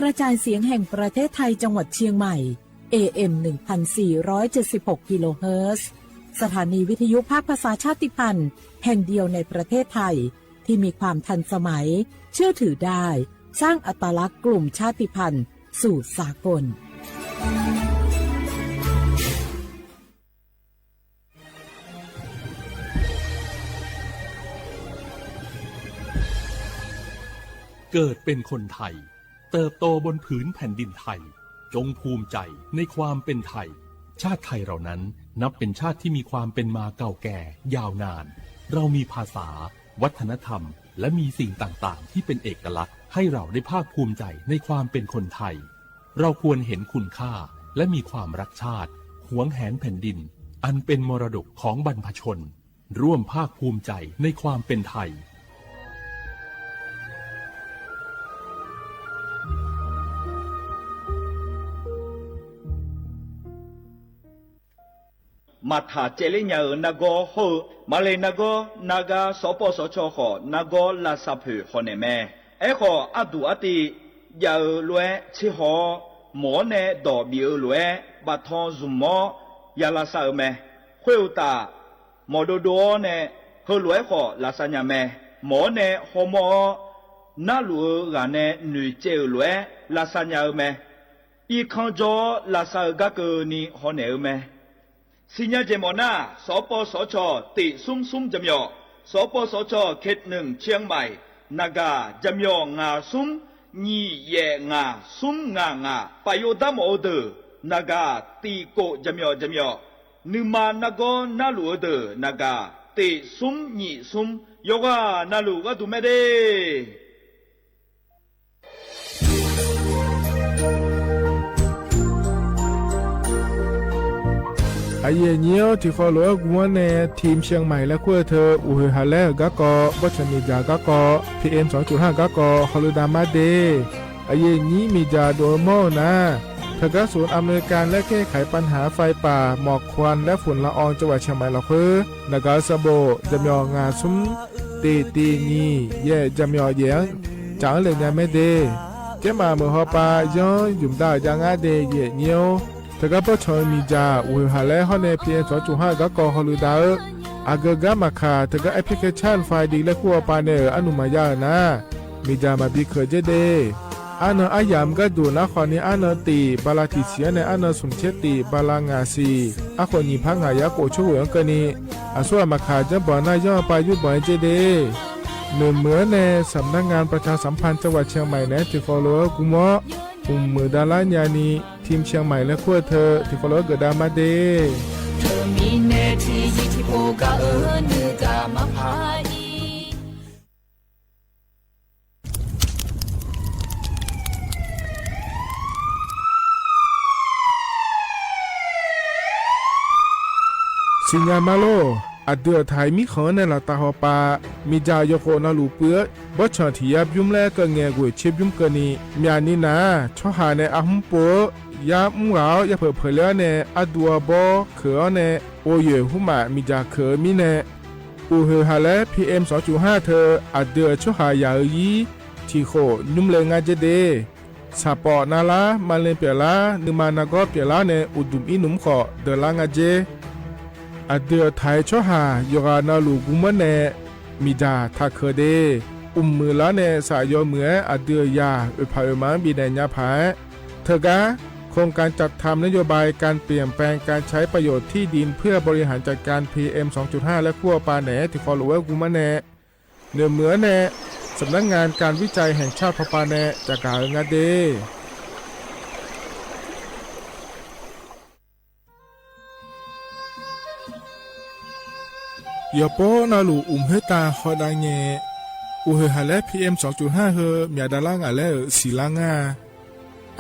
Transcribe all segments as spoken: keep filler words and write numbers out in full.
กระจายเสียงแห่งประเทศไทย จังหวัดเชียงใหม่ เอเอ็ม หนึ่งพันสี่ร้อยเจ็ดสิบหก กิโลเฮิรตซ์ สถานีวิทยุภาคภาษาชาติพันธุ์แห่งเดียวในประเทศไทย ที่มีความทันสมัย เชื่อถือได้ สร้างอัตลักษณ์กลุ่มชาติพันธุ์สู่สากล เกิดเป็นคนไทย เติบโตบนผืนแผ่นดินไทย จงภูมิใจในความเป็นไทย ชาติไทยเรานั้นนับเป็นชาติที่มีความเป็นมาเก่าแก่ยาวนาน เรามีภาษา วัฒนธรรม และมีสิ่งต่างๆ ที่เป็นเอกลักษณ์ ให้เราได้ภาคภูมิใจในความเป็นคนไทย เราควรเห็นคุณค่า และมีความรักชาติ หวงแหนแผ่นดิน อันเป็นมรดกของบรรพชน ร่วมภาคภูมิใจในความเป็นไทย Maqtaq caevler nya-euq nargawr hawr-eu, maqle nargawr nargar sawrpawv sawrcaw khawf nargawr lavsav poeq hawnaeq mae. Aerkhawf, arduq artiv jav-eu lof-aer tserhaw-awr, mawq-awr nae dawq bif-eu lof-aer baftan zmq-awr ya lavsav-eu mae. Khoeruqtaf, mawq dovdov-awr nae heulof-aer khawf lavsav nya mae. Mawq-awr nae hawmawr-awr, narluf-eu ghaq nae noeqcaev-euq lof-aer lavsav nya-eu mae. Irkanr jawr-awr lavsav-eu garkeuv ni hawnaeq-eu mae. Siqnya jeq mawf nar, sawrpawv sawrcaw tiq smr smr jaqmyawf, sawrpawv sawrcaw เขตหนึ่ง เชียงใหม่ naqgaq jaqmyawf ngaq smr nyiq yaef ngaq smr ngaq ngaq, paf yov darmawf-eu deuq naqgaq tiq kof jaqmyawf jaqmyawf, nuima nargawr narluf-eu deuq naqgaq tiq smr nyiq smr, yawqghaq navluf gharduq mae de. Aqyuif aqnyir-awr, tiqkhawv lof-aer guvlanr nae ทีมเชียงใหม่ laer kur-eu teu, uqhoeq haq laer-euq garkawv, bawrtsanq miqdzaq garkawv, PM สองจุดห้า garkawv hawlui dav mar de. Aqyuif aqnyir miqdzaq dov-eu mawr-eu nar, teugar ศูนย์อำนวยการแก้ไขปัญหาไฟป่า หมอกควันและฝุ่นละออง จังหวัดเชียงใหม่ lafkhoer naqgaq-eu sanqbof jaqmyawf ngaq smr tiq tiq nyiq yaef jaqmyawf yaef-anr caf-anr le nya mae de. Jaermaf meuq hawpav yanr ymq dav-euq jav ngar de, aqyuif aqnyir-or. Teugar bawrtsanq-eu miqdzaq uqhoeq haq laer hawr nae PM สองจุดห้า garkawv hawlui dav-eu, aqgeu gar maqkaq teugar application file laer kur hawpav nae-euq arnuq maqya-euq nar, miqdzaq maqbi keuq dzer de. Arnan aryamq gharduq nar khawf ni arnan tiq bala tiq siq-anr nae arnan smq tser tiq bala ngaq siq, arkhof nyiq par ngaq yar khof coer ghoeq-anr keuvni, aqsur ghaq maqkaq janrbanq nar yanr-eu pav yurbanq-aer dzer de. Noeqmeuq-anr nae สำนักงานประชาสัมพันธ์จังหวัดเชียงใหม่ naeq-aer tiqkhawv lof-aer guvlanr-awr, mqmuiq davlar nyani ทีมเชียงใหม่ laer kur-eu teu tiqkhawv lof-aer geufdav mar de. Teumirnae tiqzir tiqpov gaq-eu nuigaq maqpar-ir. Siqnya ma lor. Aqdui-euq taq-iq mirkhanq-anr nae laftav hawpav, miqdzaq yawkhof navluf puiv-eu bawrtsanq tiq yar bymr laer keuv ngaeqghoeq tser bymr keuvni, myaqni nar-aq, tsawrhaq nae arhmr pov-eu yar mr ghaq-awr yapeuq peuqler-awr nae arduv arbawr keuq-awr nae, ghovyoeq hmrmaf miqdzaq keuq-eu mirnae, uqhoeq haq laer PM สองจุดห้า teu aqdui-euq tsawrhaq yaq-eu ir tiqkhof nymr le ngar dzer de. Saqpawf navlar, maqle pyeuflar, nuima nargawr pyeuflar nae uqduq ir nmr khawf deuqlar nga dzer. Aqdui-euq taq-iq tsawrhaq yawqghaq navluf guvlanr nae miqdzaq taq keuq de. Mqmuiq lar nae saf yawmuiq-aer aqdui-euq yaq oeqpaq oeqma-anr bifnaeq nya paq-aer, teugar โครงการจัดทำนโยบายการเปลี่ยนแปลงการใช้ประโยชน์ที่ดินเพื่อบริหารจัดการ PM สองจุดห้า laer kur hawpav naeq-aer tiqkhawv lof-aer guvlanr nae, noeqmeuq-anr nae สำนักงานการวิจัยแห่งชาติ hawpav nae caqgaq-eu nga de. Yawqpov navluf uqmq khoertav hawdav ngae, uqhoeq haq laer PM สองจุดห้า heu myaq davlar ngaq laer-euq siqlar ngar-a.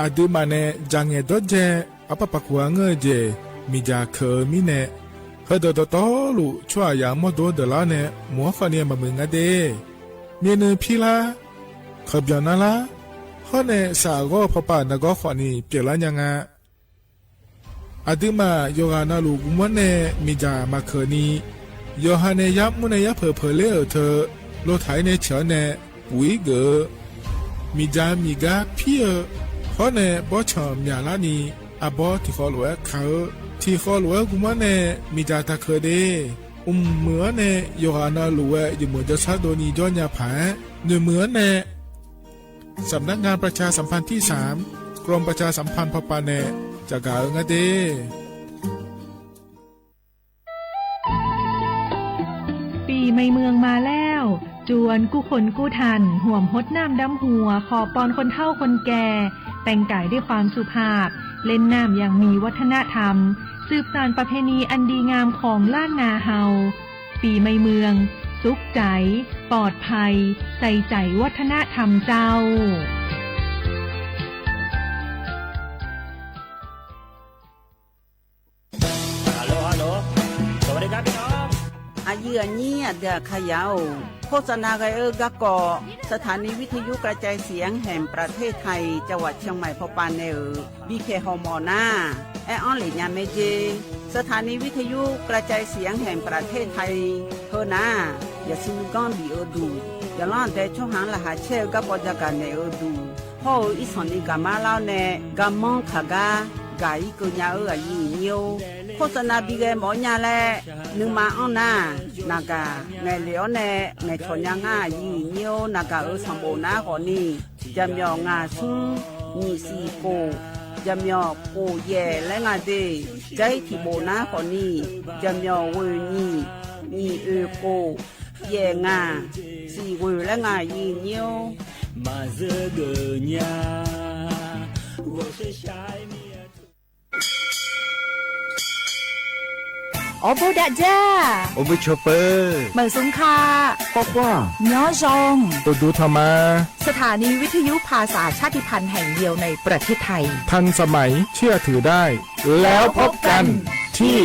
Aqduimaf nae dzaqngaeq dawrdzae arpar paq khof-a ngeur-eu jeq miqdzaq keuq-eu mirnae, heudeuq dawqtawvluf tsawrhaq yaq-anr mawrdo-anr deuqlar-awr nae mq-anr khawf ni maqmuiq nga de. Myavnuiv pirlar, kaqbyanq narlar, hawr nae saf ghawr-eu pawpav nargawr khawf ni pyeuflar nya nga. Aqduimaf yawqghaq navluf guvlanr nae miqdzaq maqkeuq ni, yawqha nae yar mr nae yar peuq peuq ler-euq teu, lotaq-ir nae ceuq-awr nae puq-ir geuf-eu, miqdzaq miqgar pir-eu Pawr nae bawrtsanq myaqlar ni, arbawr tiqkhawv lof-aer kaq-eu, tiqkhawv lof-aer guvmanr nae miqdzaq taqkeuq de. Mqmuiq-anr nae yawqghaq navluf-aer jeuqmeuq jawrshar dov ni jawr nya paq-aer, noeqmuiq-anr nae สำนักงานประชาสัมพันธ์ที่สาม กรมประชาสัมพันธ์พป.nae caqgaq-eu ngar de. ปีใหม่เมืองมาแล้ว จวนกู้คนกู้ท่าน ห่วมฮดน้ำดำหัว ขอปอนคนเฒ่าคนแก่ แต่งกายด้วยความสุภาพ เล่นน้ำอย่างมีวัฒนธรรม สืบสานประเพณีอันดีงามของล้านนาเฮา ปีใหม่เมือง สุขใจ ปลอดภัย ใส่ใจวัฒนธรรมเจ้า Aqyuif aqnyir aqdui aqkaqyaq-or, โฆษณา ghae-eu garkawv สถานีวิทยุกระจายเสียงแห่งประเทศไทย จังหวัดเชียงใหม่ pawpav nae-euq bipyaeq hawmawf nar, aer-anr lef nya mae jer. สถานีวิทยุกระจายเสียงแห่งประเทศไทย heu nar, yaqsur nuiganr bif-eu duq, yaqlanr aqdae tsawrhaq-anr laqkhaq caer-eu garkawv jagaq naeq-eu duq, hawr-eu irsanq ni gaqmar lar-awr nae, garmanr kaq gar gaq-ir keuv nya-eu aqyuif aqnyir-or, โฆษณา bighae mawf-awr nya laer nuima anr nar, naqgaq ngaeqlef-awr nae ngaeqcawq nya ngar aqyuif aqnyir-or, naqgaq-euq sanqbof nar khawfni, jaqmyawf ngaq smr nyiq siq khof, jaqmyawf khof yaef laer nga de. Jair tiq bof nar khawfni, jaqmyawf ghoeq nyiq, nyiq oeq khof, yaef ngaq, siq ghoeq laer nga aqyuif aqnyir-or. Maqzeur geuf nya, ghawqshaq shaq-aer mir-a. Awrbof dav jar, awrbof cawq peuq, meuq smq ka, khawr khawr, nymr zanq, dov dov tanq ma. สถานีวิทยุภาษาชาติพันธุ์แห่งเดียวในประเทศไทย ทันสมัย เชื่อถือได้ แล้วพบกันที่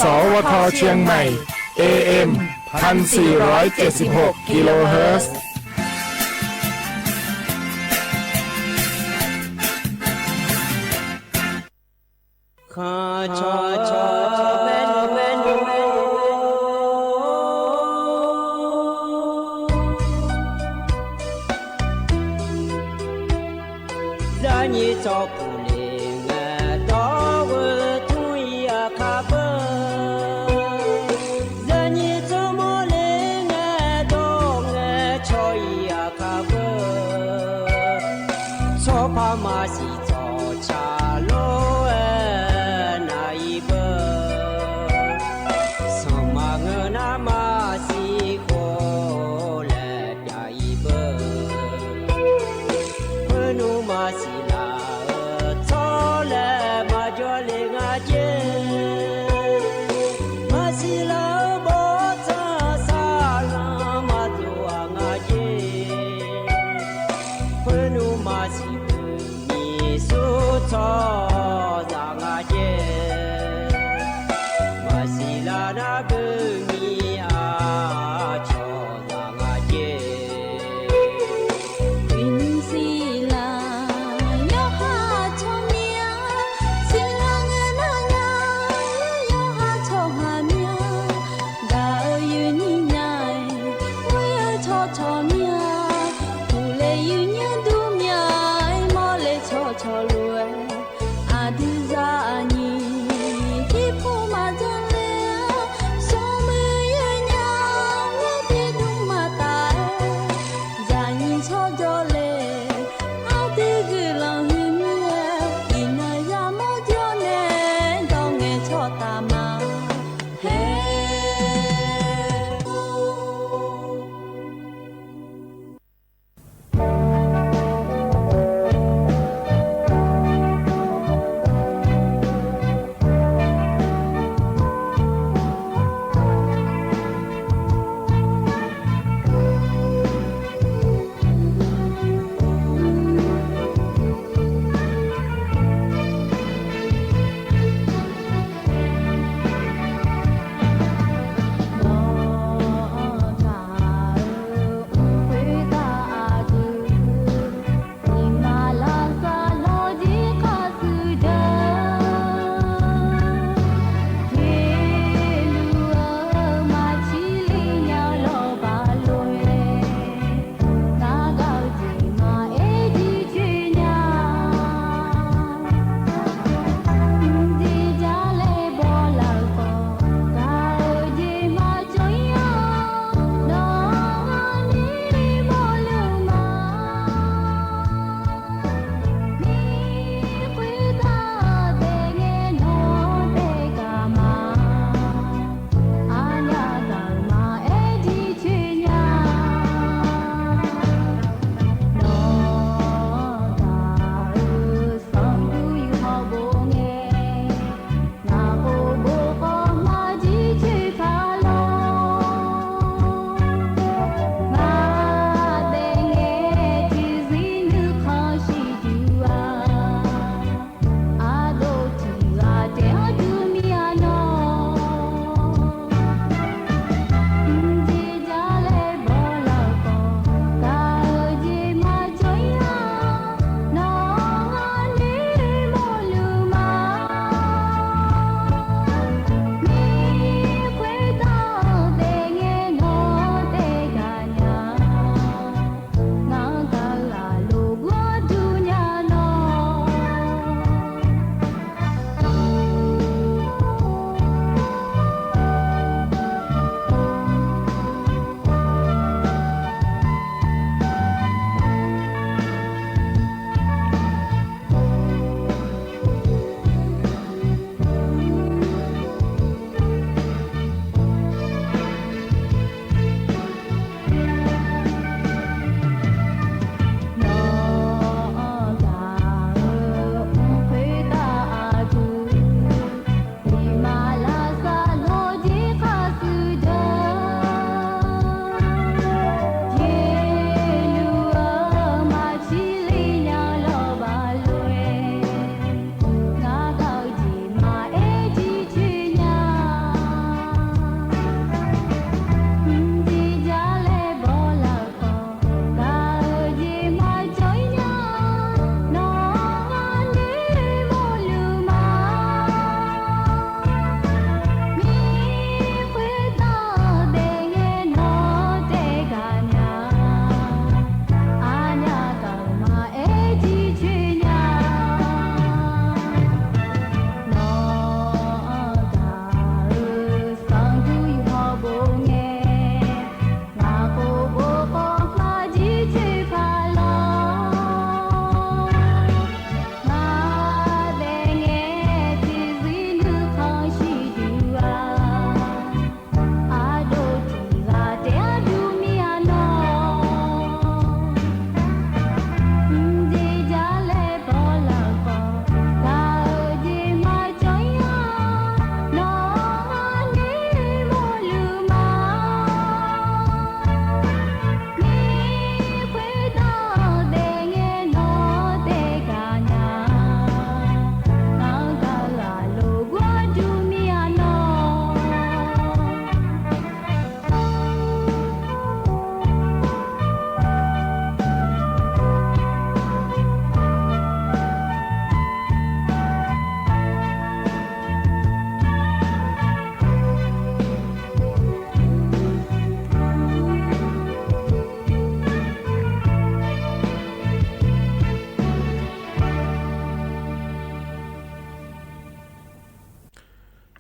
สวท เชียงใหม่ เอเอ็ม พันสี่ร้อยเจ็ดสิบหก กิโลเฮิรตซ์ Zaqnyiq tsawrkuf le ngae dawr-eu tmr-ir aqkar beu. Zaqnyiq tsawrmawr le ngae dawr ngae caw-ir aqkar beu. Tsawrpar maqsiq tsawrca lor-aer nav-ir beu. Sanqma ngeur nar maqsiq khof laer pyav-ir beu. Khoernmr maqsiq laf-eu tsawrlaeq maqjawr le nga jer. Maqsiq laf-eu bawrtsanq saqlanq maqdov-aq nga jer. Khoernmr maqsiq beu nyiq sur tsawrhaqzaq nga jer. Maqsiq laf nar beu nyiq aqcawq zaq nga jer. Uiqnymr siq laf yawqha tsawrmyanr, siq laf ngae nar nya yawqha tsawrhaq myanr. Gaq-eu uiqnymr nya-aer, ghoer-eu tsawrcawq myanr. Uqle uiqnymr dur myanr-aer, mawrle tsawrcawq lof-aer, aqdui zaqnyiq tiqpov maqdzanr le-a, smrmuiq yoer nya-a, tiqdmr maqtaf-aer, zaqnyiq tsawrjawr le. Aqdui guiqlanq huiqmyr-aer, iqnan yamawr jawr nae dawr ngae tsawrtaf ma. Haer.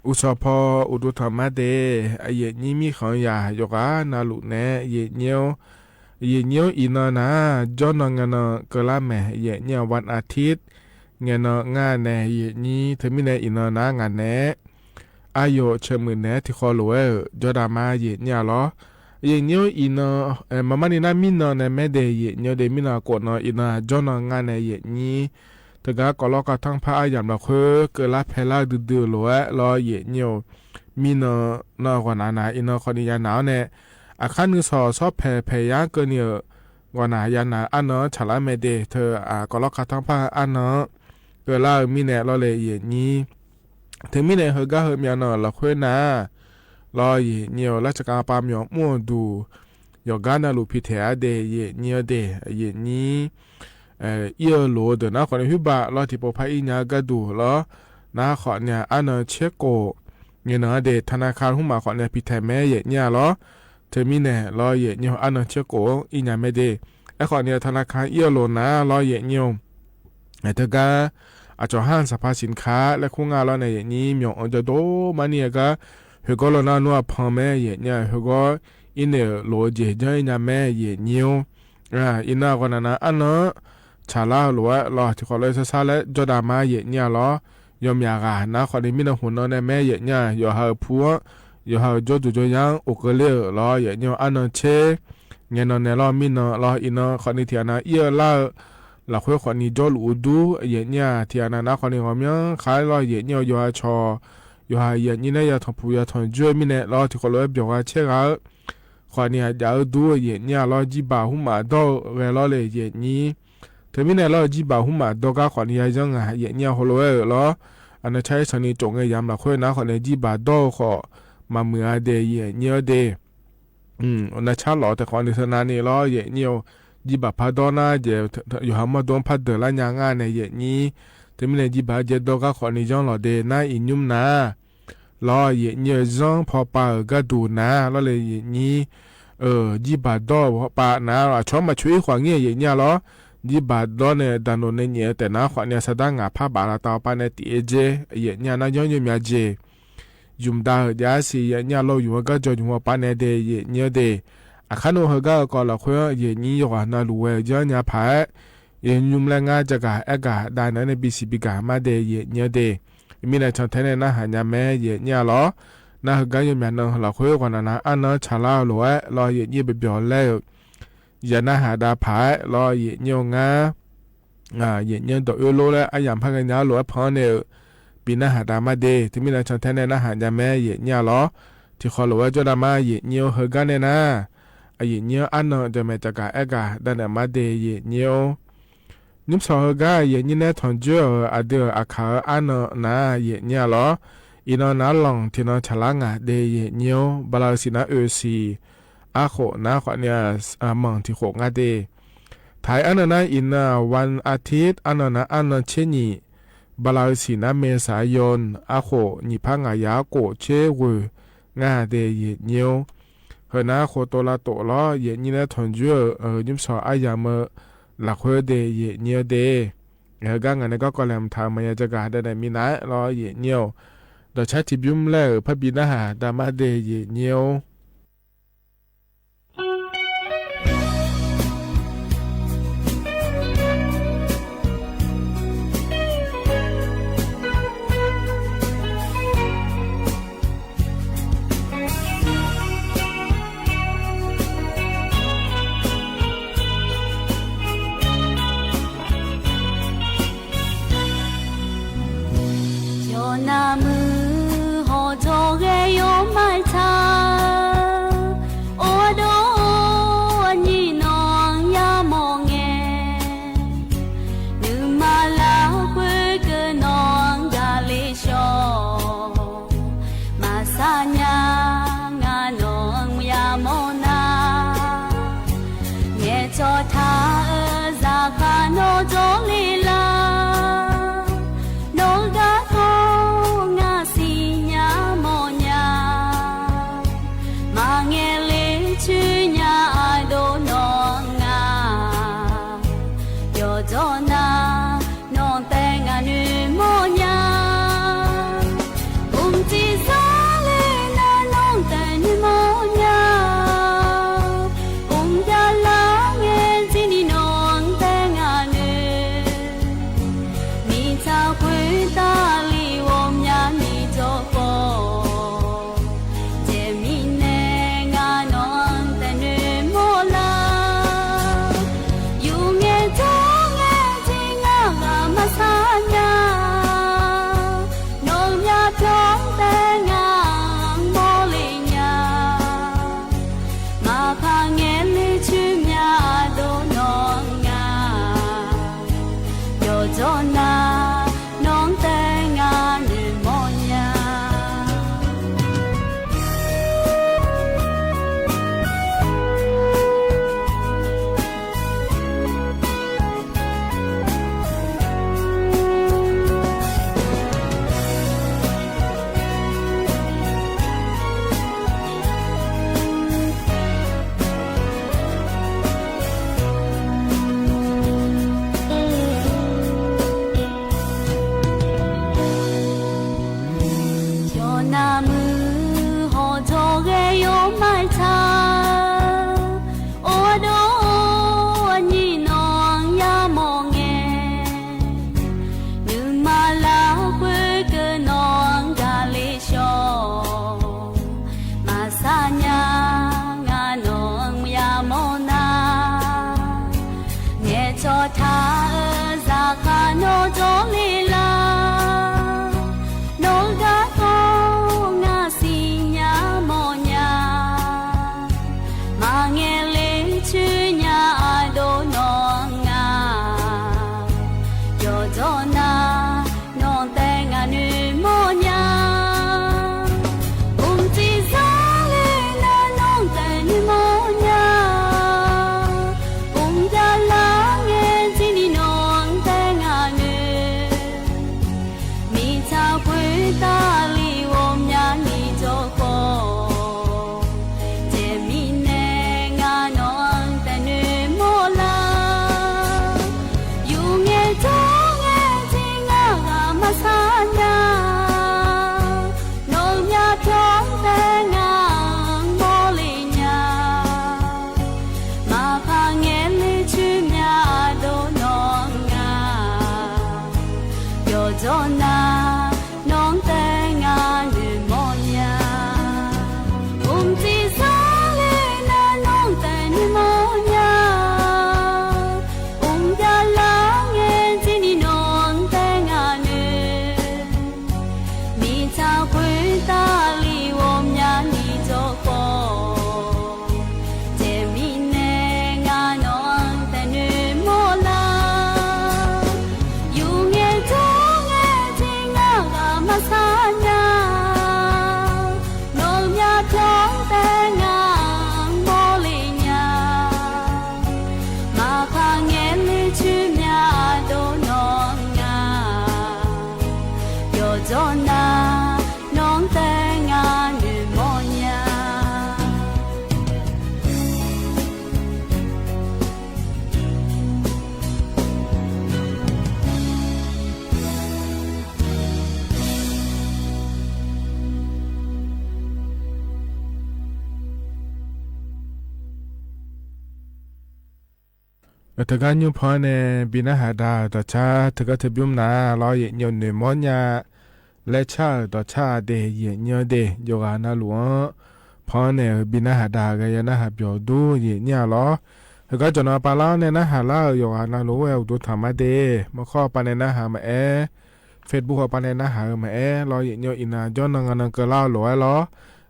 Uqshawq paw uqduq tanq mar de, yaeqnyir mirkhanq-eu yaq yawqghaq navluf nae yaeqnyir-or, yaeqnyir-or iqnan nar jawrnan ngaenan keuvlar mae, yaeqnyir-aq วันอาทิตย์ ngaenan ngar nae yaeqnyir. Teumirnae iqnan nar ngaq naeq-aer aqyawf caeqmuiq naeq-aer tiqkhawv lof-aer-euq jawrdav mar yaeqnyir-a lawr. Yaeqnyir-or iqnan, maqmarni nar mirnan nae maer de yaeqnyir-or de, mirnan khof nan iqnan jawrnan ngar nae yaeqnyir. Teugar kawvlawr kavtanr par aryamq lafkhoer keuvlar paelar-eu duidui-eu lof-aer lawr yaeqnyir-or. Mirnan nan ghawqnaq naq iqnan khawfni yanaq-awr nae, aqkar nuisawq shawr paeq paeq yar keuvni-euq ghawqnaq yanaq arnan-anr tsaqlar mae de. Teu kawvlawr kavtanr par arnan-anr keuvlar-eu mirnae lawr le yaeqnyir. Teumirnae heugar heumyav nan-euq lafkhoer nar lawr yaeqnyir-or, lar tsaqkaq pav myawq mr-eu duq yawqgar navluf pi taeq-ar de yaeqnyir-or de, yaeqnyir ir-eu lof-eu deuq nar khawfni khoerbav lawr tiqpov par ir nya-eu gharduq lawr, nar khawfni-aq arnan tserkhof ngaenan-ar de, ธนาคาร khoermaf khawfni pi taeq mae yaeqnyir-a lawr. Teumirnae lawr yaeqnyir-or arnan tserkhof-anr ir nya mae de. Aerkhawfni ธนาคาร ir-eu lof nar lawr yaeqnyir-or, teugar aqcawq har-anr สรรพสินค้า laer kur nga lawr nae yaeqnyir, myawq-anr jawrdo marni-eu gar khoergawr lawr nar nmr-aq pan mae yaeqnyir-a, khoergawr irnaeq-euq lof-eu jeq janr ir nya mae yaeqnyir-or. Iqnan ghawqnaq naq arnan-anr tsaqlar-eu lof-aer lawr tiqkhawv lof-aer sarsar laer jawrdav mar yaeqnyir-a lawr. Yawmyaq ghaq nar khawfni mirnan khoernan nae mae yaeqnyir-a, yawqha-euq pu-anr yawqha-euq jawrduq jawryar-anr of keuvler-euq lawr yaeqnyir-or arnan tser ngaenan nae lawr mirnan lawr iqnan khawfni tiqghaq nav ir-eu lar-eu lafkhoer khawfni jawrluf-eu dur yaeqnyir-a, tiqghaq nav nar khawfni ghawqmyanr khar lawr yaeqnyir-or, yawqha cawq yawqha yaeqnyir nae yatanq puq yatanq joer-eu mirnae lawr tiqkhawv lof-aer byawq gha caer ghaq-eu khawfni aqjav-eu dur-eu yaeqnyir-a lawr, jirbaq hmrmaf dawr-eu ghae lawr le yaeqnyir. Teumirnae lawr-eu jirbaq hmrmaf dawr gar khawfni yayanr nga yaeqnyir-a heulof-aer-euq lawr. Aqnav car ir sanqni tsof ngae yamq lafkhoer nar khawfni jirbaq dawr-eu khawf maqmuiq-a de yaeqnyir-or de. Aqnav car lawf taef khawfni teu navni lawr yaeqnyir-or, jirbaq par dawr nar jeq yawqha mawrdo-anr par deuq lar nya ngar nae yaeqnyir. Teumirnae jirbaq jaer dawr gar khawfni yanr lawq de nar iqnymr nar lawr yaeqnyir-eu zanr paw pav-euq gharduq nar lawr le yaeqnyir. Jirbaq dawr-eu pav nar aqcawq-anr maqcoq-ir khawf ngir-a yaeqnyir-a lawr. Jirbaq dawr nae daqnoq nae nyaef-eu taef nar khawfni-a saqdar ngaq par baf laf taf-eu pav nae tif-aer jer yaeqnyir-a nar yanr nymr mya jeq. Ymq dav-euq jav-aer siq yaeqnyir-a lawr, ymq-eu gar jawr ymq-eu pav nae de yaeqnyir-or de. Aqkar nmr heugar-eu kawv lafkhoer-anr yaeqnyir yawqghaq navluf ghae-eu janr nya paq-aer, yaeqnymr laer ngar jagaq aergaq dav naeq-aer nae bisiq bigaq mar de yaeqnyir-or de. Mirnae cantae nae narhaq nya mae yaeqnyir-a lawr. Nar heugar yawmyaq nan lafkhoer ghawqnaq nav arnan-anr tsaqlar-eu lof-aer lawr yaeqnyir baebyawq laer-euq ya narhaq dav paq-aer lawr yaeqnyir-or ngar. Yaeqnyir dawq oer lor laer aryamq par ghaenya-ar lof-aer pan-anr nae-euq bi narhaq dav mar de. Teumirnae cantae nae narhaq nya mae yaeqnyir-a lawr. Tiqkhawv lof-aer jawrdav mar yaeqnyir-or, heugar nae nar yaeqnyir-anr arnan jaqmaeq jaqgaq aergaq dav naeq mar de yaeqnyir-or. Nymrshawq heugar yaeqnyir nae tanqjoer-euq aqdui-euq aqkaq-eu arnan nar yaeqnyir-a lawr. Iqnan nar lanq tiqnan tsaqlar ngaq de yaeqnyir-or, bala-eu siq nar oe siq, arkhof nar khawfni-a manq tiqkhof ngar de. Taq-aer arnan nar iqnan-aq วันอาทิตย์ arnan nar arnan tser nyiq, bala-eu siq nar เมษายน arkhof nyiq par ngaq yaf arkhof tser ghoeq ngar de yaeqnyir-or. Heu nar khov tov lavtof lawr yaeqnyir nae tanqjoer-euq nymrshawq aryamq-eu lafkhoer de yaeqnyir-or de. Heugar ngaq nae garkawv laeqhmq taq-euq maqya jagaq dav naeq minav-aer lawr yaeqnyir-or. Dawqcar tiqbymr laer-euq parbi narhaq dav mar de yaeqnyir-or. Yawqnavmuiq hawqjawq ghae yawmaf taq Jawrnar, nawr-anr taef ngar noeqmawr nya. Mqciv sar le nar, nawr-anr taef noeqmawr nya. Mqjav lar ngae jir ni nawr-anr taef ngar noeq. Mirtsaq khoertav li ghawqmyani jawrkhawf, jeq mirnae ngar nawq-anr taef noeqmawr lar. Yur ngae jawr ngae jir ngar ghaq maqsar nya. Nawq-euq myavpyawr-anr taef ngar mawrle nya. Maqpar ngaeq le coer myadov nawr nga. Yawqjawr nar, nawq-anr taef ngar noeqmawr nya. Teugar nymr pan-anr nae bi narhaq da-euq dawqcar teugar teu bymr nar lawr, yaeqnyir-eu noeqmawr nya laer car-euq dawqcar-a de, yaeqnyir-eu de, yawqghaq navluf-anr pan-anr nae-euq bi narhaq da ghae ya narhaq byawq dur yaeqnyir-a lawr. Heugar jawqnan pavlar-anr nae narhaq lar-euq yawqghaq navluf-aer uqduq taq ma de. Maqkawr pavnae narhaq maqaer, Facebook hawpavnae narhaq-eu maqaer lawr, yaeqnyir-eu iqnan jawrnan nganan keuvlar-eu lof-aer lawr.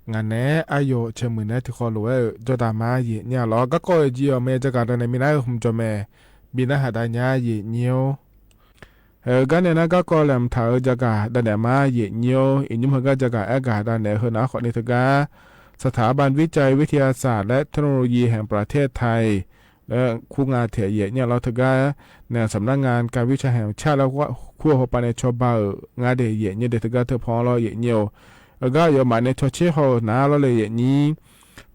Ngaq naeq-aer aryawf caemuiq naeq-aer tiqkhawv lof-aer-euq jawrdaq ma yaeqnyir-a lawr. Garkawv-eu jeq-awq mae jagaq danaeq minav-eu hmq jawq mae. Bi narhaq dav nya yaeqnyir-or. Heugar nae nar garkawv laeqhmq taq-eu jagaq danaeq ma yaeqnyir-or. Iqnymr heugar jagaq aergaq danaeq-eu heunav khawfni teugar สถาบันวิจัยวิทยาศาสตร์และเทคโนโลยีแห่งประเทศไทย laer kur nga taeq yaeqnyir-a lawr. Teugar nae สำนักงานการวิจัยแห่งชาติ laer kur-eu hawpavnae cawba-euq ngar de yaeqnyir de, teugar teupan lawr yaeqnyir-or. Heugar aqyawfmaf nae cawtser haw-eu nar lawr le yaeqnyir.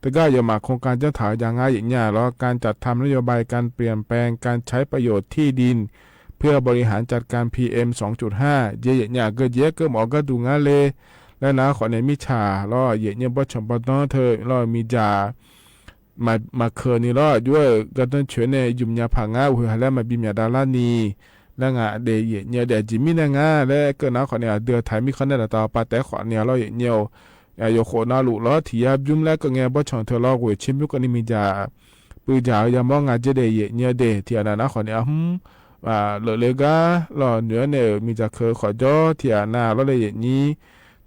Teugar aqyawfmaf โครงการ janr taq-eu jav ngar yaeqnyir-a lawr, การจัดทำนโยบายการเปลี่ยนแปลงการใช้ประโยชน์ที่ดินเพื่อบริหารจัดการ พีเอ็ม สองจุดห้า jeq yaeqnyir-a geujeq-aer keuv mawf-eu gharduq ngar le. Laer nar khawfnae mirtsaq lawr yaeqnyir bawrtsanq bawrdanr teu lawr miqdzaq maqkeuq ni lawr, aqjox-aer-euq gardanr coeq nae yumq nya paq ngar uqhoeq ha laer maqbi myaq dav larni laer nga de yaeqnyir de. Aqjeq mirnae nga laer keuv nar khawfnae aqdui-euq taq mirkhanq nae daqtaq-awr pav taef khawfni-a lawr yaeqnyir-or. Yawqkhof navluf lawr tiq yar bymr laer keuv ngae bawrtsanq teu lawr ghoeq tser bymr keuvni miqdzaq puivdzaq-eu yamawr nga jer de yaeqnyir de. Tiqghaq nav nar khawfni arhmr leufle gar lawr noeq-aer nae-euq miqdzaq keuq-eu khawf jawr tiqghaq nav lawr le yaeqnyir.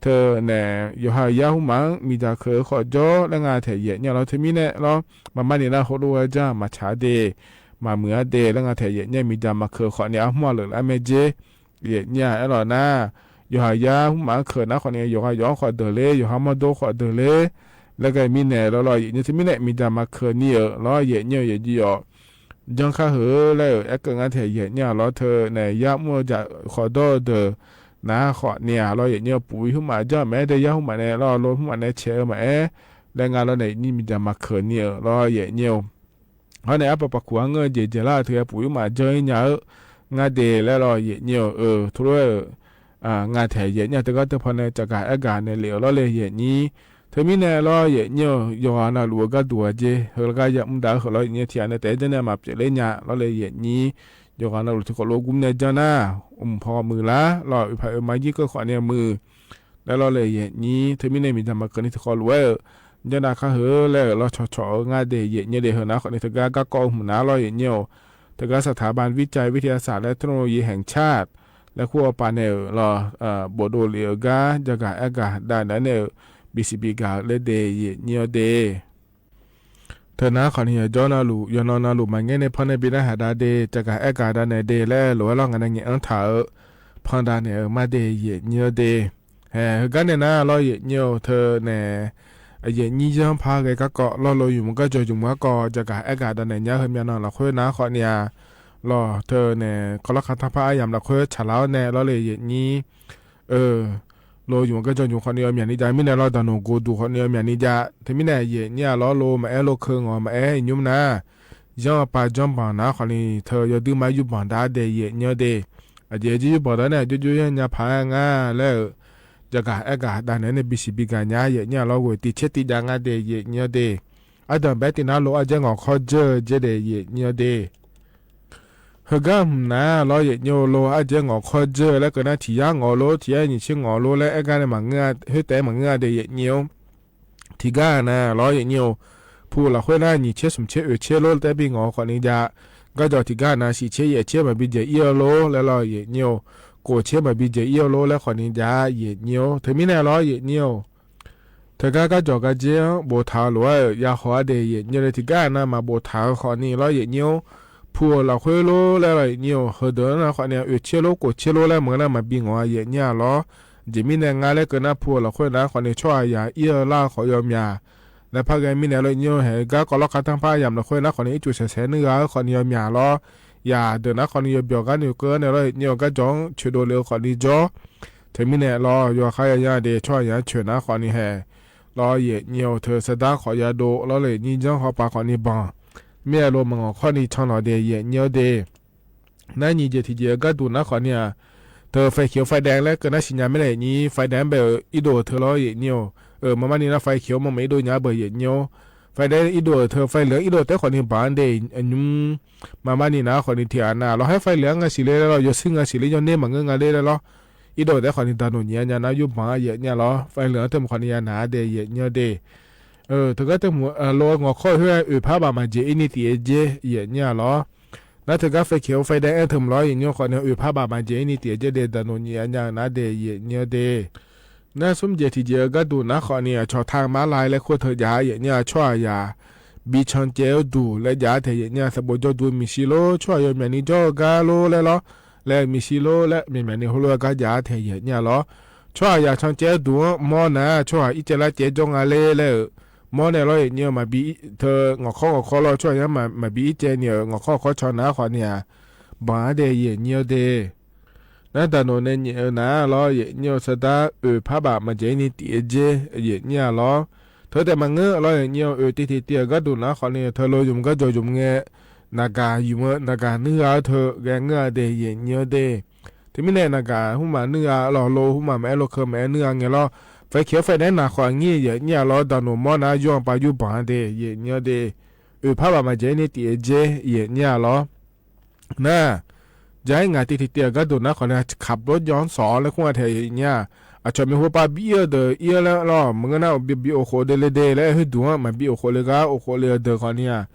Teu nae yawqha-euq yar hmrmaf-anr miqdzaq keuq-eu khawf jawr laer nga taeq yaeqnyir-a lawr. Teumirnae lawr, maqmar ni nar heulof-aer janr maqtsaq-a de, maqmuiq-a de laer nga taeq yaeqnyir-a. Miqdzaq maqkeuq khawfni arhmr-a leufle-aer mae jer yaeqnyir-a aerlawq nar, yawqha yar hmrmaf-anr keuq nar khawfni yawqha yawq-anr khawf deuq ler, yawqha mawrdo khawf deuq ler laer ghae mirnae lawr lawr yaeqnyir. Teumirnae miqdzaq maqkeuq ni-euq lawr yaeqnyir-eu yaeqjir yawq janr kar heu laer-euq aerkeuv ngar taeq yaeqnyir-a lawr. Teu nae yar mr-eu jaq khawf dawr-eu deuq nar khawfni-a lawr yaeqnyir-eu puq-ir hmrmaf janr maqaer de, yar hmrmaf nae lawr lo hmrmaf nae caeq-eu maqaer laer nga lawr nae yaeqnyir miqdzaq maqkeuq ni-euq lawr yaeqnyir-or. Hawr nae arpaq paqkuq-anr ngeur-eu jeq dzaeqlar-euq teu-aer puq-ir hmrmaf janr-ir nya-eu ngar de laer lawr yaeqnyir-or. Eu, teulof-aer-euq nga taeq yaeqnyir-a. Teugar teupan nae caqgaq aergaq nae lef-euq lawr le yaeqnyir. Teumirnae lawr yaeqnyir-or, yawqghaq navluf-eu gharduq-aq jeq heu laer gar yamr dav-eu heu lawr yaeqnyir tiqghaq nae taef-aer janr nae maqpyeuf ler nya lawr le yaeqnyir. Yawqghaq navluf tiqkhawf lof gmr nae janr nar, mq paw muiqlar lawr, oeq paq oeq ma jir keuv khawfni muiq laer lawr le yaeqnyir. Teumirnae miqdzaq maqkeuq ni tiqkhawf lof-aer-euq janr nav kar heu laer-euq lawr cawqcawq-eu ngar de yaeqnyir de. Heu nav khawfni teugar garkawv-eu hmq nav lawr yaeqnyir-or. Teugar สถาบันวิจัยวิทยาศาสตร์และเทคโนโลยีแห่งชาติ laer kur hawpavnae-euq lawr, bofdov lef-euq gar jaqgaq aergaq dav naeq-aer nae-euq bisiq bigaq-eu laer de yaeqnyir-awr de. Teu nar khawfni yawqjawr navluf yawqnan navluf maqngaer nae pan nae bi narhaq dav de, caqgaq aergaq dav naeq de laer lof-aer lawr ngaq nae ngaeq-anr taq-eu pan dav naeq-euq mar de yaeqnyir-awr de. Hae, heugar nae nar lawr yaeqnyir-or. Teu nae yaeqnyir yanr par ghae garkawv lawr lo yumq garjawq yumq garkawv jaqgaq aergaq dav naeq nya heumyav nan lafkhoer nar khawfni-a lawr. Teu nae kawvlawr kar tanrpar aryamq lafkhoer tsaqlar-awr nae lawr le yaeqnyir. Eu, lo yumq garjawq yumq khawfni-eu myaqni jav mirnae lawr, daqnoq gov duq khawfni-eu myaqni jav. Teumirnae yaeqnyir-a lawr lo maqaer lo keuv ngawq maqaer iqnymr nar, yanr-eu pav janr banq nar khawfni teu yawdui ma yurbanq dav daeq yaeqnyir-awr de. Aqjeq jir yurbanq dav nae aqjox jox yanr nya paq-aer nga laer-euq jaqgaq aergaq dav naeq-aer nae bisiq bigaq nya yaeqnyir-a lawr ghoeq tiq caer tiq jav nga de yaeqnyir-awr de. Ardanq baer tiq nar lo arjaer ngawq kawr jeur-eu jaer de yaeqnyir-awr de. Heugar hmq nar lawr yaeqnyir-or, lo arjaer ngawqkawr dzeur laer keuv nar tiq yar ngawq lor, tiq yar nyiq tser ngawq lor laer aer gar nae maqngeur-a, khoertaef-aer maqngeur-a de yaeqnyir-or. Tiqgar-aq nar lawr yaeqnyir-or, pu-euq lafkhoer nar nyiq tser smq tser oeq tser lor taef bi ngawq-eu khawfni jav. Garjawq tiqgar nar shif tser yaef tser maqbi dzaeq ir-eu lor laer lawr yaeqnyir-or, kof tser maqbi dzaeq ir-eu lor laer khawfni jav yaeqnyir-or. Teumirnae lawr yaeqnyir-or, teugar garjawq gardzer-anr boftaq-eu lof-aer-euq yahaw-a de yaeqnyir-or, tiqgar-aq nar maqboftaq-eu khawfni lawr yaeqnyir-or, pu-euq lafkhoer lor laer lawr yaeqnyir-or, heudeuq-anr nar khawfni oeq tser lor kof tser lor laer maqngeur nar maqbi ngawq-a yaeqnyir-a lawr. Jeq mirnae nga laer keuv nar pu-euq lafkhoer nar khawfni tsawrhaq yaq ir-eu lar-eu khawf yawmyaq. Laerpar ghae mirnae lawr yaeqnyir-or, haeq gar kawv lawr kar tanrpar yamq lafkhoer nar khawfni ircuf saeqsaeq nuir gha-eu khawfni yawmyaq lawr. Yaq deuq nar khawfni yawbyawq gar noeqkeuv-anr nae lawr yaeqnyir-or, garjawq-anr coeqdov lef-eu khawfni jawr. Teumirnae lawr yawkhar yanya de tsawrhaq yaq-anr coeq nar khawfni haeq lawr yaeqnyir-or, teu sardar khawf yadov lawr le nyir janr hawpaq khawfni banq. Mir-aer lo maqngawq kawrni canlawq de yaeqnyir-or de. Nar nyiq jeq tiqjeq-eu garduq nar khawfni-aq, teu faykhiq-eu faidaef laer keuv nar siqnya mirnae yaeqnyir faidaef-anr bae-euq irdov-euq teu lawr yaeqnyir-or, maqmarni nar faykhiq-eu maqmaq irdov nya beuq yaeqnyir-or. Faidaef irdov-euq teu faileuq-anr irdov taef khawfni banq-anr de nymr. Maqmarni nar khawfni tiqghaq nav lawr haer faileuq-anr nga siqle laer lawr yawshuir nga siqle yawner maqngeur nga ler laer lawr. Irdov taef khawfni daqnoq nyiq-a nya nar yurbanq-a yaeqnyir-a lawr. Faileuq-anr teu mq khawfni ya naq-a de yaeqnyir-or de. Teugar teu mq lo ngawqkawr khoer-aer oeq par baf maqjeq ir ni tiq-aer dzer yaeqnyir-a lawr. Nar teugar faykhiq-eu faidaef-aer teu mq lawr yaeqnyir khawfni oeq par baf maqjeq ir ni tiq-aer dzer de daqnoq nyiq-a nya-eu nar de yaeqnyir-or de. Nar smr jeq tiqjeq-eu garduq nar khawfni aqcawq taq mar la laer khoer teu jav yaeqnyir tsawrhaq yaq bi cancaev-eu duq laer jav taeq yaeqnyir sanqbof jawrduq miqshi lor tsawrhaq yawmyaq ni jawr-eu gar lor laer lawr. Laer miqshi lor laer myaqmyaq ni heulof-aer gar jav taeq yaeqnyir-a lawr. Tsawrhaq yaq cancaev-eu duq-anr mawr nar tsawrhaq ircaev lar caev jawr nga ler laer-euq mawr nae lawr yaeqnyir maqbi teu ngawqkawr ngawqkawr lawr tsawrhaq yar maqbi ircaev ni-euq ngawqkawr ngawqkawr can nar khawfni-aq, banq-a de yaeqnyir-or de. Nar daqnoq nae nyaef-eu nar lawr yaeqnyir-or sardar oeq par baf maqjeq ir ni tiq-aer dzer yaeqnyir-a lawr. Teu taef maqngeur lawr yaeqnyir-or oeq tiq tiq tiq-euq garduq nar khawfni teu lo ymq garjawq ymq ngae, naqgaq ymq-eu naqgaq nuir gha-aer teu ghae ngeur-a de yaeqnyir-or de. Teumirnae naqgaq hmrmaf nuir gha lawr lo hmrmaf maqaer lo keuv maqaer nuir gha ngae lawr. Faykhiq-awr faedaef naq khawf ngir yaeqnyir-a lawr daqnoq mawr nar yawr-anr pav yur banq-a de yaeqnyir-or de. Oeq par baf maqjeq ir ni tiq-aer dzer yaeqnyir-a lawr. Nar, jaq-aer ngaq tiq tiq tiq-euq garduq nar khawfni kaq bawr jawr-anr sawq-awr laer kur-a taeq yaeqnyir-a. Aqcawq maeqhu pav bi ir-eu deuq ir-awr laer lawr maqngeur nar bi of khof de le de laer khoerduq-anr maqbi of khof le gar of khof le-eu deuq khawfni-aq,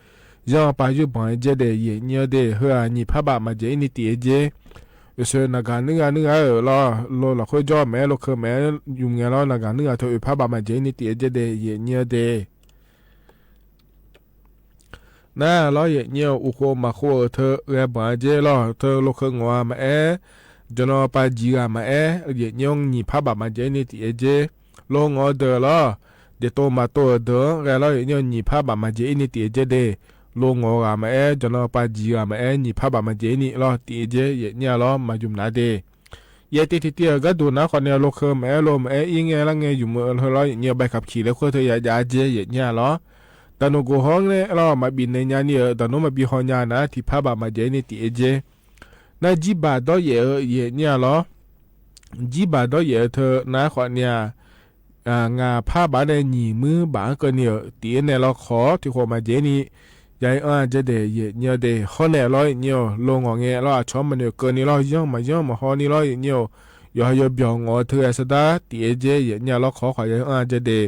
yawr-anr pav yur banq-aer dzer de yaeqnyir-or de. Heu-aq nyiq par baf maqjeq ir ni tiq-aer dzer. Oeqsoeq naqgaq nuir gha nuir gha-euq lawr lo lafkhoer jawr maqaer lo keuv maqaer ymq ngae lawr naqgaq nuir gha teu oeq par baf maqjeq ir ni tiq-aer dzer de yaeqnyir-or de. Nar lawr yaeqnyir-or uqkhov maqkhov-euq teu ghae banq-a dzer lawr teu lo keuv ngawq-a maqaer, jawqnan pav jiq ghaq maqaer yaeqnyir-anr nyiq par baf maqjeq ir ni tiq-aer dzer. Lo ngawq-eu deuq lawr, jeq tov maqtov-euq deuq-anr ghae lawr yaeqnyir-or nyiq par baf maqjeq ir ni tiq-aer dzer de. Lo ngawq-eu ghaq maqaer jawqnan pav jiq ghaq maqaer nyiq par baf maqjeq ir ni lawr tiq-aer dzer yaeqnyir-a lawr maqymq nar de. Yaeq tiq tiq tiq-euq garduq nar khawfni lo keuv maqaer lo maqaer ir ngae lar ngae ymq-eu heu lawr yaeqnyir-or bae kaq kiq laer khoer teu ya jav-a dzer yaeqnyir-a lawr. Daqnoq gof haw-anr nae lawr maqbif naeq nya ni-euq daqnoq maqbi haw nya nar tiq par baf maqjeq ir ni tiq-aer dzer. Nar jirbaq dawryaef-eu yaeqnyir-a lawr. Jirbaq dawryaef-eu teu nar khawfni-aq, ngaq par baf nae nyiq muir baf-anr keuvni-euq tiq-aer nae lawr khawf-awr tiq khof maqjeq ir ni ya-ir anr-a dzer de yaeqnyir-or de. Hawr nae lawr yaeqnyir-or lo ngawq ngae lawr aqcawq-anr maqnoeq keuvni lawr yanr maqyanr maqhaw ni lawr yaeqnyir-or, yawqha yawbyawq ngawq-eu teu ghae sardar tiq-aer dzer yaeqnyir-a lawr khawf-awr khawf ya-ir anr-a dzer de.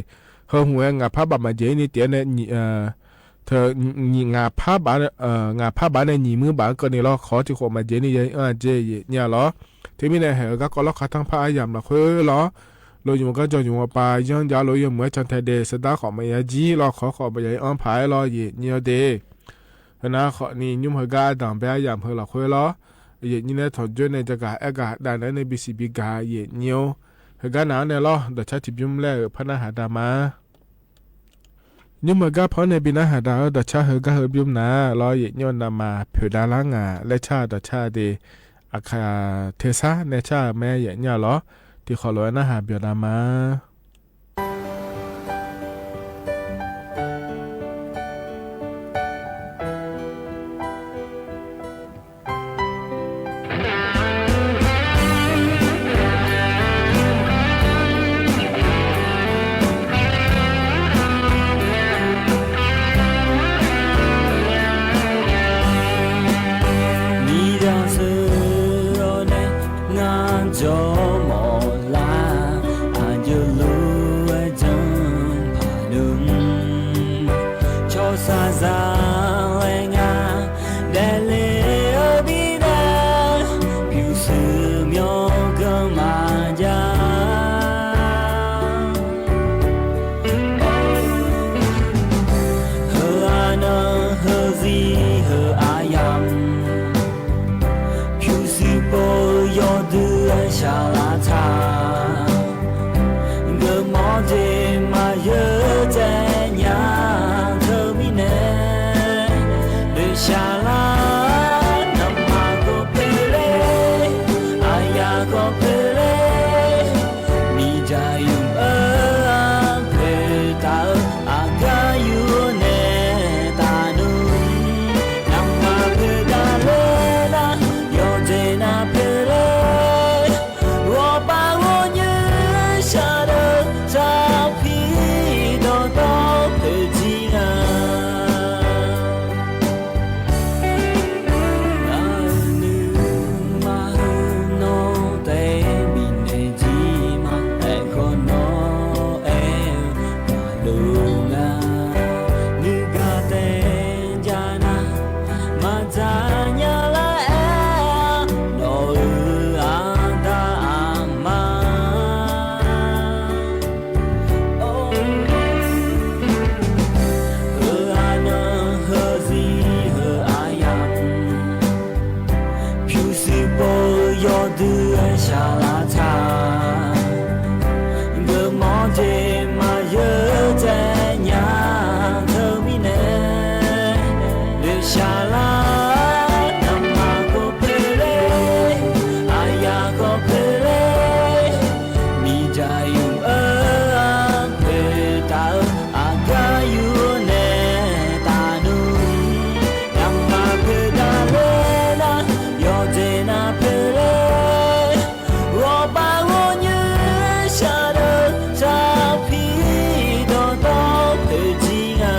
Heu hmq-aer ngaq par baf maqjeq ir ni tiq-aer nae nyiq teu ngaq par baf nae nyiq muir baf-anr keuvni lawr khawf-awr tiq khof maqjeq ir ni ya-ir anr-a dzer yaeqnyir-a lawr. Teumirnae haeq-eu garkawv lawrkar tanrpar aryamq lafkhoer lawr, lo ymq-eu garjawq ymq-eu pav yanr jav lof-aer yawmuiq-aer can tae de sardar khawf maqya jir lawr khawf khawf maqya-ir anr paq-aer lawr yaeqnyir-or de. Heunar khawfni nymr heugar ardanq bae aryamq heu lafkhoer lawr, yaeqnyir nae tanqjoer nae jagaq aergaq dav naeq-aer nae bisiq bigaq yaeqnyir-or. Heugar naq-anr nae lawr dawqcar tiqbymr laer-euq par narhaq dav ma. Nymr heugar pan-anr nae bi narhaq dav-awr dawqcar heugar heu bymr nar lawr yaeqnyir-or navmaqpoeq dav lar ngaq laer car dawqcar de. Aqkaq tersar nae car-euq mae yaeqnyir-a lawr, tiqkhawf lof-aer narhaq byawq dav ma. Ni Jawrmawf lar, aqjox lof-aer janr paq nmr. Tsawrshaqzaq laer ngar daefle-eu mirnae, pyurshuir myawqganq maqjav. Heu arnan heuzir heu aryamq, pyurshuir pov-eu yawdui-aer shaqlaq taq. Geufmawf jeq maqyeu tsaev nya teumirnae, noeqshaq lar. Ngamaf khawf poeq ler, aqyaf khawf poeq ler, miqdzaq yumq-eu-anr poeq taq-eu aqgar yur nae taqnmr. Ngamaf poeq daqler nar, yawqjeq nav poeq ler, ghawqpav ghawqnyoer shaqdeuq saqpir dawqtawv poeq jir nga. Nar-eu nuima heu nawr taef-aer bifnaeq jir ma. Aerkhawf nawr aer-eu maqlof nga. Nuigaq taef ja nar, maqdzaq nya lar aer-a, nawq-euq aqda aqma. Heu arnan heuzir heu aryamq, pyurshuir pov-eu yawdui-aer shaqlaq taq. Geufmawf jeq maqyeu tsaev nya teumirnae, noeqshaq lar. Ngamaf khawf poeq ler, aqyaf khawf poeq ler, miqdzaq yumq-eu-anr poeq taq-eu aqgar yur nae taqnmr. Ngamaf poeq daqler nar, yawqjeq nav poeq ler, ghawqpav ghawqnyoer shaqdeuq saqpir dawqtawv poeq jir nga.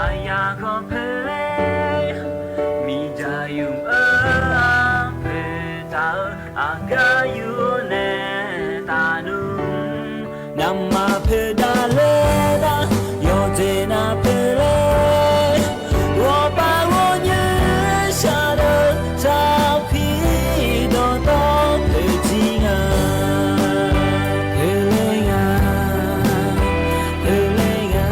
Aqyaf khawf poeq ler, miqdzaq yumq-eu-anr poeq taq-eu aqgar yur nae taqnmr. Ngamaf poeq daqler nar, yawqjeq nav poeq ler, ghawqpav ghawqnyoer shaqdeuq saqpir dawqtawv poeq jir nga. Poeq ler nga, poeq ler nga,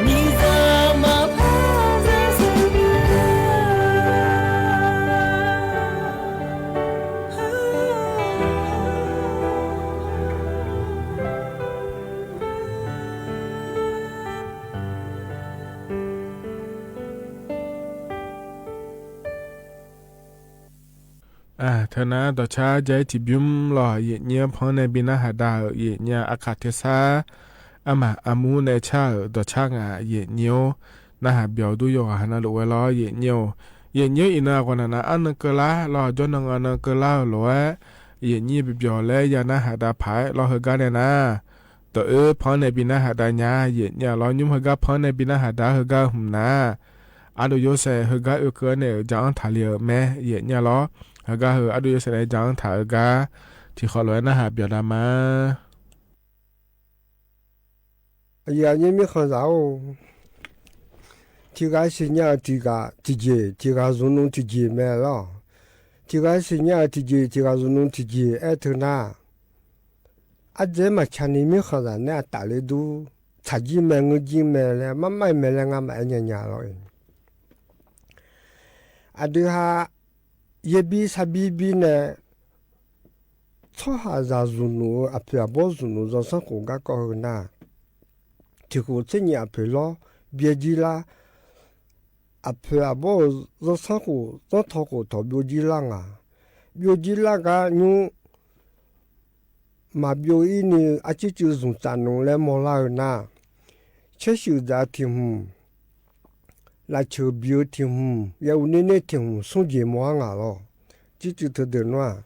miqdzaq maqpar zarzaq nga. Teunar dawqcar ja-ir tiqbymr lawq, yaefnyir-anr pan-anr nae bi narhaq da-euq yaefnyir-a, aqkaq tersar armaf armur nae car-euq dawqcar ngaq yaefnyir-or, narhaq byawq dur yawqghaq navluf ghae lawr yaefnyir-or. Yaefnyir-or, iqnan aqghawq naq nav arnan keuvlar lawq, jawrnan ngaq nan keuvlar-euq lof-aer yaefnyir bibyawq laer ya narhaq dav paq-aer lawr, heugar nae nar dawq-oer pan-anr nae bi narhaq dav nya yaefnyir-a lawr. Nymr heugar pan-anr nae bi narhaq dav-ar heugar-eu hmq nar, ardov yorsaev heugar oekeuv-anr nae-euq ja-anr taqle-euq mae yaefnyir-a lawr. Heugar heu ardov yorsaev nae ja-anr taq-eu gar tiqkhawf lof-aer narhaq byawq dav ma. Aqyuif aqnyir mirkhanqzaq-or, tiqghaq siqnya-euq tiqghaq tiqjeq, tiqghaq zmq nmr tiqjeq mae lawr. Tiqghaq siqnya-euq tiqjeq, tiqghaq zmq nmr tiqjeq aer teu nar, ardzaeq-aer maqtsaq ni mirkhanqzaq nae aqtaf le dur, tsaqjir mae, ngeurjir mae laer, marmar-iq mae laer ngar maqaer nya nya lawr-e. Aqdui ha yaerbir sarbir bir nae tsawrhaqzaq zmq nmr-eu aqpoeq aqbawr zmq nmr zanrsanrkhof garkawv heu nar, tiq khof tser nyiq aqpoeq lawr byaer jir lar. Aqpoeq aqbawr-euq zanrsanrkhof zanrtaw khof tawq byovjir lar nga. Byovjir lar gar nymr maqbyov ir ni arcircuiv zmqtsaf nmr laer mawrlar-eu nar, caershuif dzaq-eu tiq hmq, lafceuq bi-eu tiq hmq, yauq ner ner tiq hmq smr jeq mawr-ar ngaq lawr. Circuiv teudeuq nar-aq,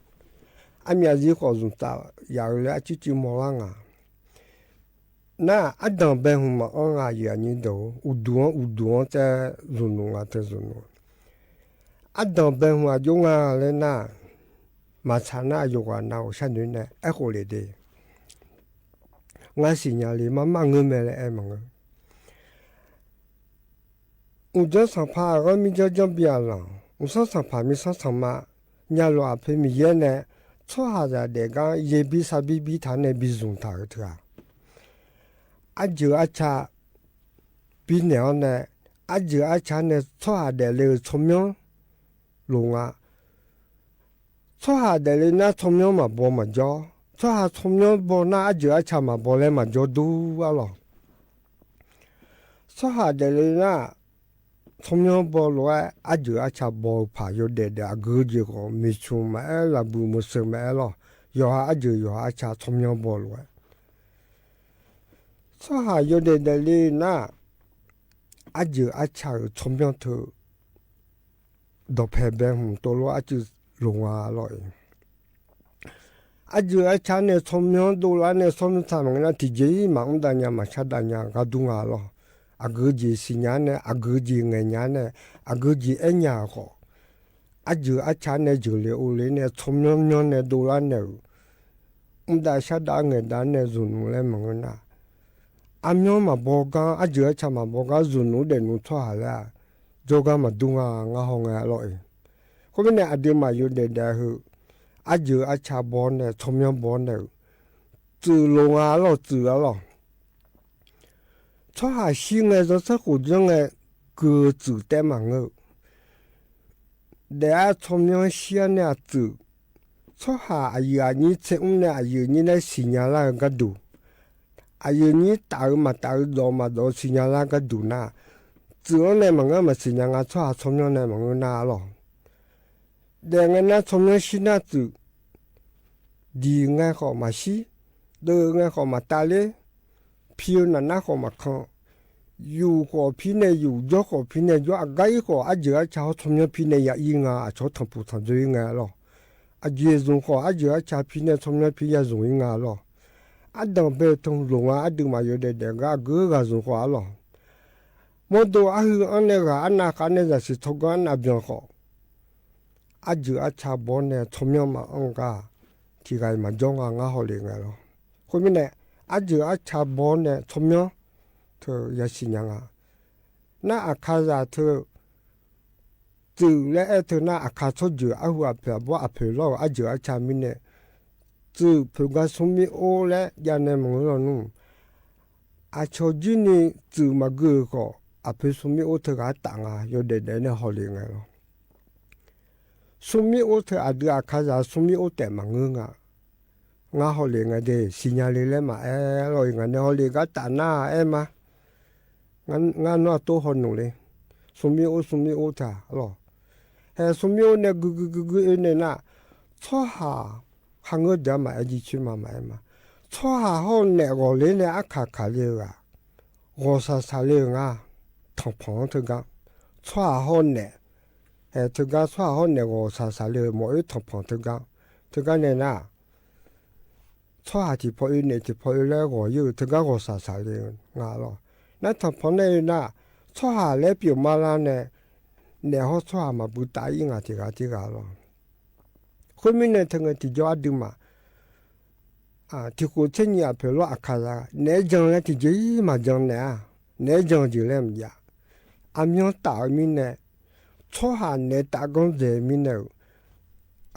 armyaf zir khawf zmqtsaf yaf-eu laer arcircuiv mawrlar nga. Nar-aq, ardanq bae hmq maqanr nga, aqyuif aqnyir deuq-or, uqduq-anr uqduq-anr tsaev zmqnmr nga teu zmqnmr. Ardanq bae hmq aqjox nga laer nar, maqtsaq nar yawqghaq nav-euq sharnoeq nae aerkhof le de. Ngar siqnya le mar mar ngeur mae laer aer maqngeur. Mqjanr sanqpaq-aq ghanr mirjanr janr bi-aq lanq, mqsanr sanqpaq mirsanr sanqma, nyalof aqpoeq Miqyaer nae tsawrhaqzaq daefgar yaerbir sarbir bir taq nae bi zmq taq-euq teu-aq, arjeuq arca binaeq-awr nae, arjeuq arca nae tsawrhaq daefle-euq tsawrmyanr loq nga. Tsawrhaq daefle nar tsawrmyanr maqbaw maqjawr, tsawrhaq tsawrmyanr baw nar arjeuq arca maqbaw laer maqjawr dur-ar lawq. Tsawrhaq daefle nar tsawrmyanr baw lof-aer arjeuq arca baw-eu paq yawdaef daef aqgeu jeq khawf, miqcmq maqaer, laqbuiq maqseuq maqaer lawr. Yawqha arjeuq yawqha arca tsawrmyanr baw lof-aer, tsawrhaq yawdaef daefle nar, arjeuq arca-euq tsawrmyanr teu dawqpae bae hmq tov lof arcuiv loq nga lawr-iq. Arjeuq arca nae tsawrmyanr dovlar nae tsawrmyanr taq maqngeur nar, tiqjeq-ir maqmr dav nya maqshar dav nya gar dur nga lawr. Aqgeu jeq siqnya nae, aqgeu jeq ngaeq nya nae, aqgeu jeq aer nya-euq khawf, arjeuq arca nae jeuqle ovle nae tsawrmyanr myanr nae dovlar nae-euq mrdav shardav ngaeqdav nae zmqnmr laer maqngeur nar, armyanr maqbaw gar, arjeuq arca maqbaw gar zmqnmr daefnmr tsawrhaq laer-aq, jawrgar maqdur nga, ngar hawngae lawr-iq. Khoermirnae aqduimaf yawdaef daef heu, arjeuq arca baw nae tsawrmyanr baw nae-euq tsuif loq nga lawr, tsuif-ar lawq. Tsawrhaq shir ngae zanrsanrkhof janr ngae gui-eu tsuif taef maqngeur-eu, daef-ar tsawrmyanr shir-ar nae-aq tsuif. Tsawrhaq aqyuif aqnyir tser mr nae aqyuif nyir laer siqnya lar-eu gharduq, aqyuif nyir taf-eu maqtaf-eu dawf maqdawf-eu siqnya lar gharduq nar, tsuif-anr nae maqngeur maqsiqnya nga, tsawrhaq tsawrmyanr nae maqngeur nar-ar lawq. Daef ngae nar tsawrmyanr shir nar tsuif, diq ngae khawf maqshir, deuv ngae khawf maqtaf ler, pi-eu nafnar khawf maqkan, yuf khawf pir nae yuf, jawr khawf pir nae jawr, aqgar ir khawf arjeuq arca hawr tsawrmyanr pir nae ya ir nga, aqcawq tanqpuq tanqdzoer ir ngae lawr. Aqjeq zmq khawf arjeuq arca pir nae tsawrmyanr pir ya zmq ir nga lawr. Ardanq bae tmq loq nga, aqduimaf yawdaef daef gar aqgeu ghaq zmq khawf-ar lawq. Mawrdo arhuiq-anr nae ghaq arnav khav nae zaqsiq tsawrganr arnav byan khawf, arjeuq arca baw nae tsawrmyanr maqanr gar tiq ghaq-iq maqjawr nga, ngar hawlef ngae lawr. Khoermirnae, arjeuq arca baw nae tsawrmyanr teu yasiq nya nga. Nar aqkaqzaq teu tsuif laer aer teu nar, aqkaq tsawrjeuq arhu aqpoeq aqbawr aqpoeq lawr-euq arjeuq arca mirnae, tsuif poeqgar smrmir or laer javnae maqngeur lawnmr. Aqcawq jirni tsuif maqgui-euq khawf, aqpoeq smrmir or teughaq artaf nga, yawdaef daef nae hawlef ngae lawr. Smrmir or teu aqdui aqkaqzaq smrmir or taef maqngeur nga. Ngar hawlef ngae de, siqnya le laer maqaer lawr-iq, ngaq nae hawlef gar taf nar aer ma. Ngar nawr aqtov hawnmr le. Smrmir or smrmir or teu-aq lawr. Hae smrmir or nae guigui guigui oe nae nar, tsawrhaq kharngeur deuq-anr maqaer jircoer ma maqaer ma. Tsawrhaq hawr naef ghawqler nae arkaq kaqle-eu ghaq, ghawqshaq shaqle-euq nga. Tanqpanq-anr teugar, tsawrhaq hawr naef, hae teugar tsawrhaq hawr naef ghawqshaq shaqle-euq mawq-oer tanqpanq teugar, teugar nae nar, tsawrhaq tiqpaw oe naef tiqpaw oe laer ghawq-ir-eu teugar ghawqshaq shaqle-eu nga lawr. Nar tanqpanq nae oe nar, tsawrhaq laer pyeuf mar lar nae, naef hawr tsawrhaq maqbui taf-ir ngaq tiq ghaq tirghaq lawr. Khoermirnae teu ngae tiqjawr aqduimaf tiq khof tser nyiq aqpoeq lawr aqkaqzaq naeq-aer jan laer tiqjeq-ir maqjan naeq-a. Naeq-aer jan-eu jeq laer maqjav. Aqmyan taf-eu mirnae, tsawrhaq naeq taf ganr dzaeq-eu mirnae-euq,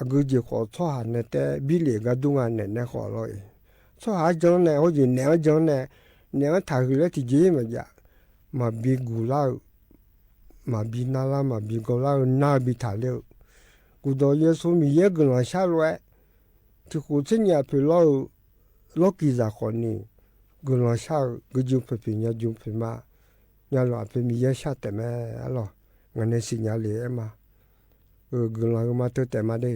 aqgeu jeq khawf tsawrhaq nae taef birlef gar dur nga naeq nae khawf lawr-iq. Tsawrhaq-anr jan nae hawr jeq naeq-anr jan nae, naeq-anr taqhuiq laer tiqjeq-ir maqjav. Maqbi guq lar-eu, maqbi nar lar maqbi gawr lar-eu nar-eu bi taqler-eu, guqdawq yawshuif Miqyaer guiqlanq shar lof-aer, tiq khof tser nyiq aqpoeq lawr-eu lawrkiq zaq khawfni, guiqlanq shar-euq guiqjmq poeqpoeq nyajmq poeq ma. Nyalawq aqpoeq Miqyaer shar taef mae. Arlawq, ngaq nae siqnya lef-aer ma. Guiqlanq-eu ma teu taef ma de.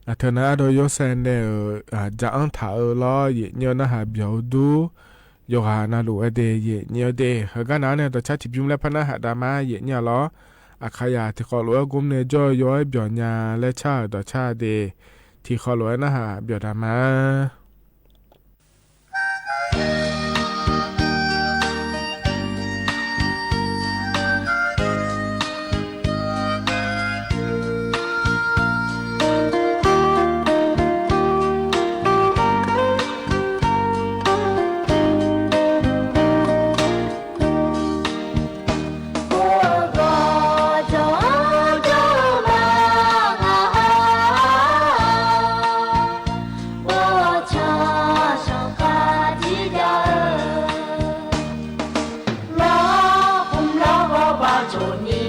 Aqteu nar ardov yorsaev nae-euq jaq-anr taq-eu lawr, yaeqnyir-eu narhaq byawq-eu dur, yawqghaq navluf-aer de yaeqnyir-eu de. Heugar nav-anr nae dawqcar tiqbymr laer par narhaq dav ma yaeqnyir-a lawr. Aqkaqyaq tiqkhawf lof-aer gmr nae jawr-eu yawr-aer byawq nya laer car-euq dawqcar de. Tiqkhawf lof-aer narhaq byawq dav ma. Lawrkhmq lawrgawv baq cawq ni,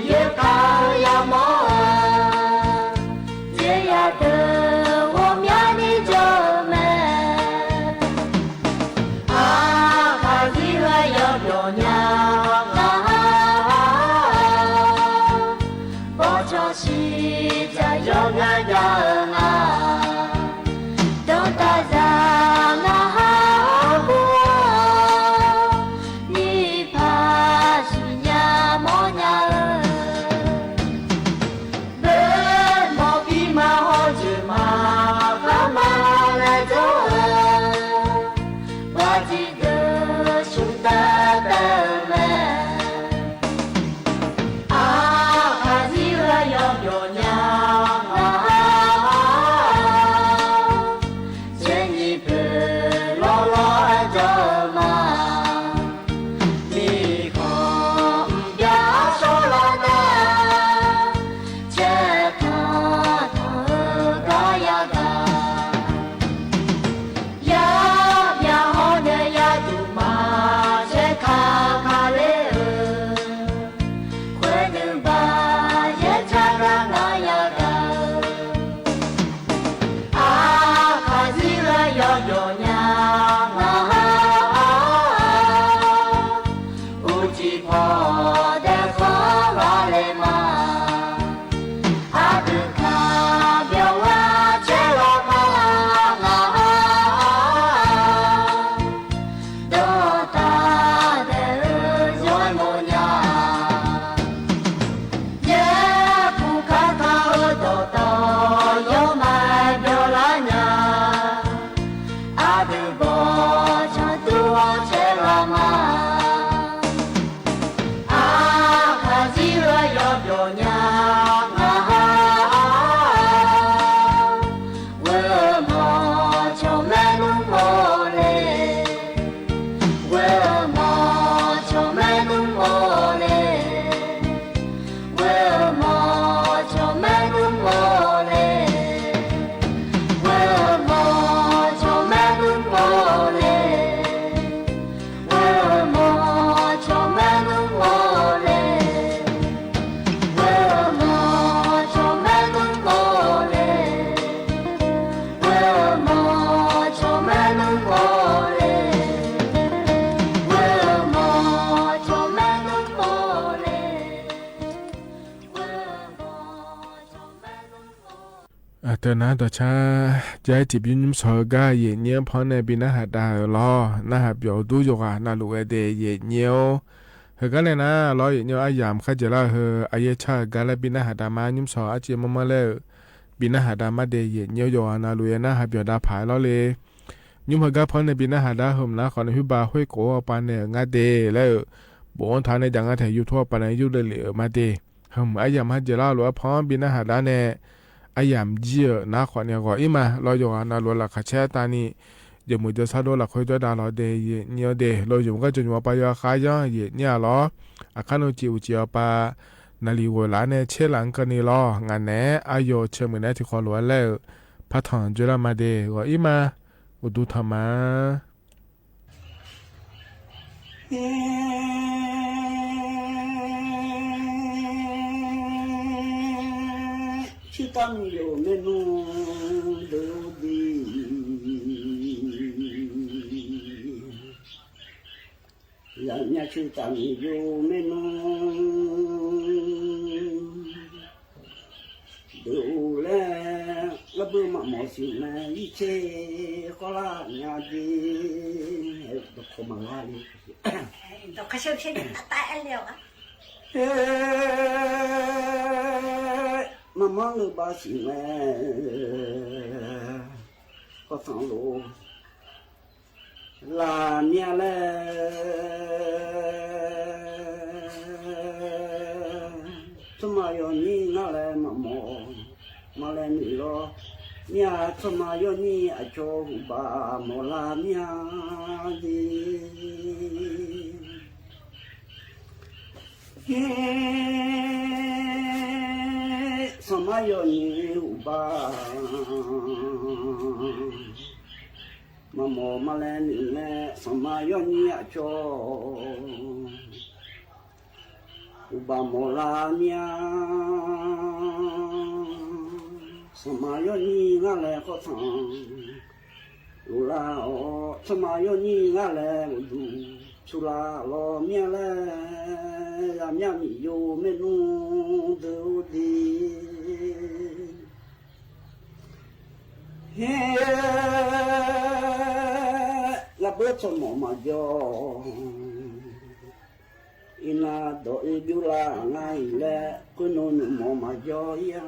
yoerkaq-eu yamawr-eu, jeqyaq deuq ghawqmyani jawr-eu mae. Aqkaqzir ghae yawbyawq nya, ngaq-a, bawrcawq shiqdzaq yawnyar jav-eu nga. Dawqtaf zaq ngaq-a, aqbur-or, nyiq paq siqnya mawrnya-eu, boermawf pirma hawr jeq ma, garma laer jawr-eu, baqtiq deuq smq tav taev-eu mae. Aqkaqzir ghae yawbyawq nya, ngaq-a, caernyiq poeq lawrlawr-aer jawr-eu ma. Miqkhanq mqbyav shawrlar nar, caertanq tanq-eu gar yagaq. Yar byav hawr nae yar duq ma, caerkaq kaq ler-eu, khoernuiv baq yaer jar gar nar yagaq-eu, Aqkaqzir ghae yawbyawq nya, ngaq-a, uqcif pawq daef khanr ghaq le ma. Aqdui kaq byawq ghaq caer ghaq ma, ngaq-a, dawqtaf daef-eu yawr mawrnya. Yaerkuq kar kar-eu dawqtawv yawmaf byawq lar nya. Aqdui bawq canq dur-awr caer ghaq ma. Aqkaqzir ghae yawbyawq nya, ngaq-a, ghoe-eu mawq cawq maernmr mawr le. Ghoe-eu mawq cawq maernmr mawr le. Ghoe-eu mawq cawq maernmr mawr le. Ghoe-eu mawq cawq maernmr mawr le. Ghoe-eu mawq cawq maernmr mawr le. Ghoe-eu mawq cawq maernmr mawr le. Ghoe-eu mawq cawq maernmr mawr le. Ghoe-eu mawq cawq maernmr mawr le. Ghoe-eu mawq cawq maernmr mawr le. Aqdui nar dawqcar jav-aer tiqbymr nymr shawq-eu gar yaeqnyir-anr pan nae bi narhaq dav-euq lawr. Narhaq byawq-eu dur yawqghaq navluf ghae daef yaeqnyir-or. Heugar nae nar lawr yaeqnyir-or, aryamq kharjeq lar-eu heu aqyaer car-eu gar laer bi narhaq dav ma. Nymr shawq arciv manrmanr laer-euq bi narhaq dav ma de yaeqnyir-or, yawqghaq navluf-aer narhaq byawq dav paq-aer lawr le. Nymr heugar pan nae bi narhaq dav heu mq nar khawf nae khoerba khoerkhof-awr pav naeq-euq ngar de laer-euq bofanr taq nae jaq ngar taeq YouTube-awr pav nae yurle lef-euq ma de. Heu mq aryamq kharjeq lar-eu lof-aer pan-anr bi narhaq dav nae aryamq jir-euq nar khawf nae ghawq-ir ma. Lawr yawqghaq navluf-aer laqkhaq caer tavni jeqmuiq jawrsar dov lafkhoer jawrdav lawq de yaeqnyir-or de. Lawr yawqmq gar jawqnymq-awr pav yawkhav yanr yaeqnyir-a lawr. Aqkar nuiv ciq uqcif-awr pav naqliq ghoeq laf-anr nae tser laf-anr keuvni lawr. Ngaq naeq-aer aqyawf-euq caeq muiq naeq-aer tiqkhawf lof-aer laer-euq par tanq dzoerlar ma de. Ghawq-ir ma. Uqduq tanq ma. Tsirtav muiq-euq maernmr deuq bi Zaqmyav coeq taf miqyo maernmr deuq-or laer, ngar beu maqmawf siq mae, irtser khawrlar nya jeq, dawqkawq maqlar le. Maqmanr ngeuq bav siq mae, khawf tanq lof laf myav laer, tsawrma yawnyir ngar laer maqmawf, maqlaer noeq lawr. Myav tsawrma yawnyir aqcawq huqbaq mawf lar myav jeq. Sanqmar yawnyir huqbaq maqmawf maqlaer noeq mae, sanqmar yawnyir aqcawq huqbaq mawf lar myav. Sanqmar yawnyir ngar laer khawf tanq lof lar-awr, tsawrma yawnyir ngar laer uqduq tsur lar lawr myav laer, zaqmyav miqyo maernmr deuq-or de. Her, ngaq beu tsawrmawf maqjawr. Iqnan dawq-oe byovlar ngar-iq laer, khoernav nymq mawf maqjawr-ir-a.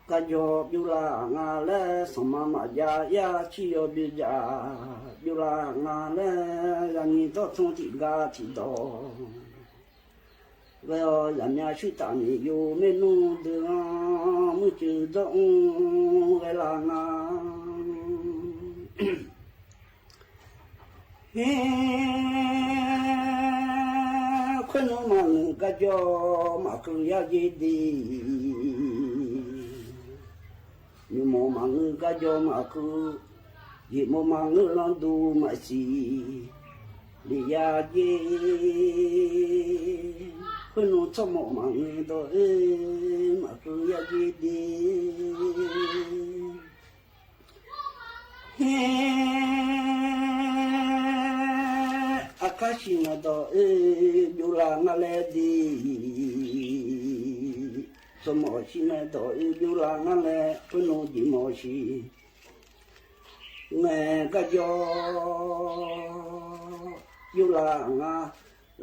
Garjawr byovlar nga laer, sanqma maqjav-ir-a. Ciryawr byovjav byovlar nga laer, zaqnyiq dawrtmr tiqgar tiqdawq ghae-awr, zaqmyav shuirtaf miqyo maernmr deuq-anr, muiqcoeq dzawr mr ghae lar nga. Her, khoernav maqngeur garjawr maqkeuv yar jer de. Nymq mawf maqngeur garjawr maqkeuv, jeq mawf maqngeur lanrduq maqsiq lef yar jer. Khoernav tsawrmawf maqngeur dawq-oe maqkeuv yar jer de. Her, aqkar siqnaeq dawq-oe byovlar nga laer de. Tsawrmawf siqnaeq dawq-oe byovlar nga laer, khoernav jeq mawf siq ngae garjawr byovlar nga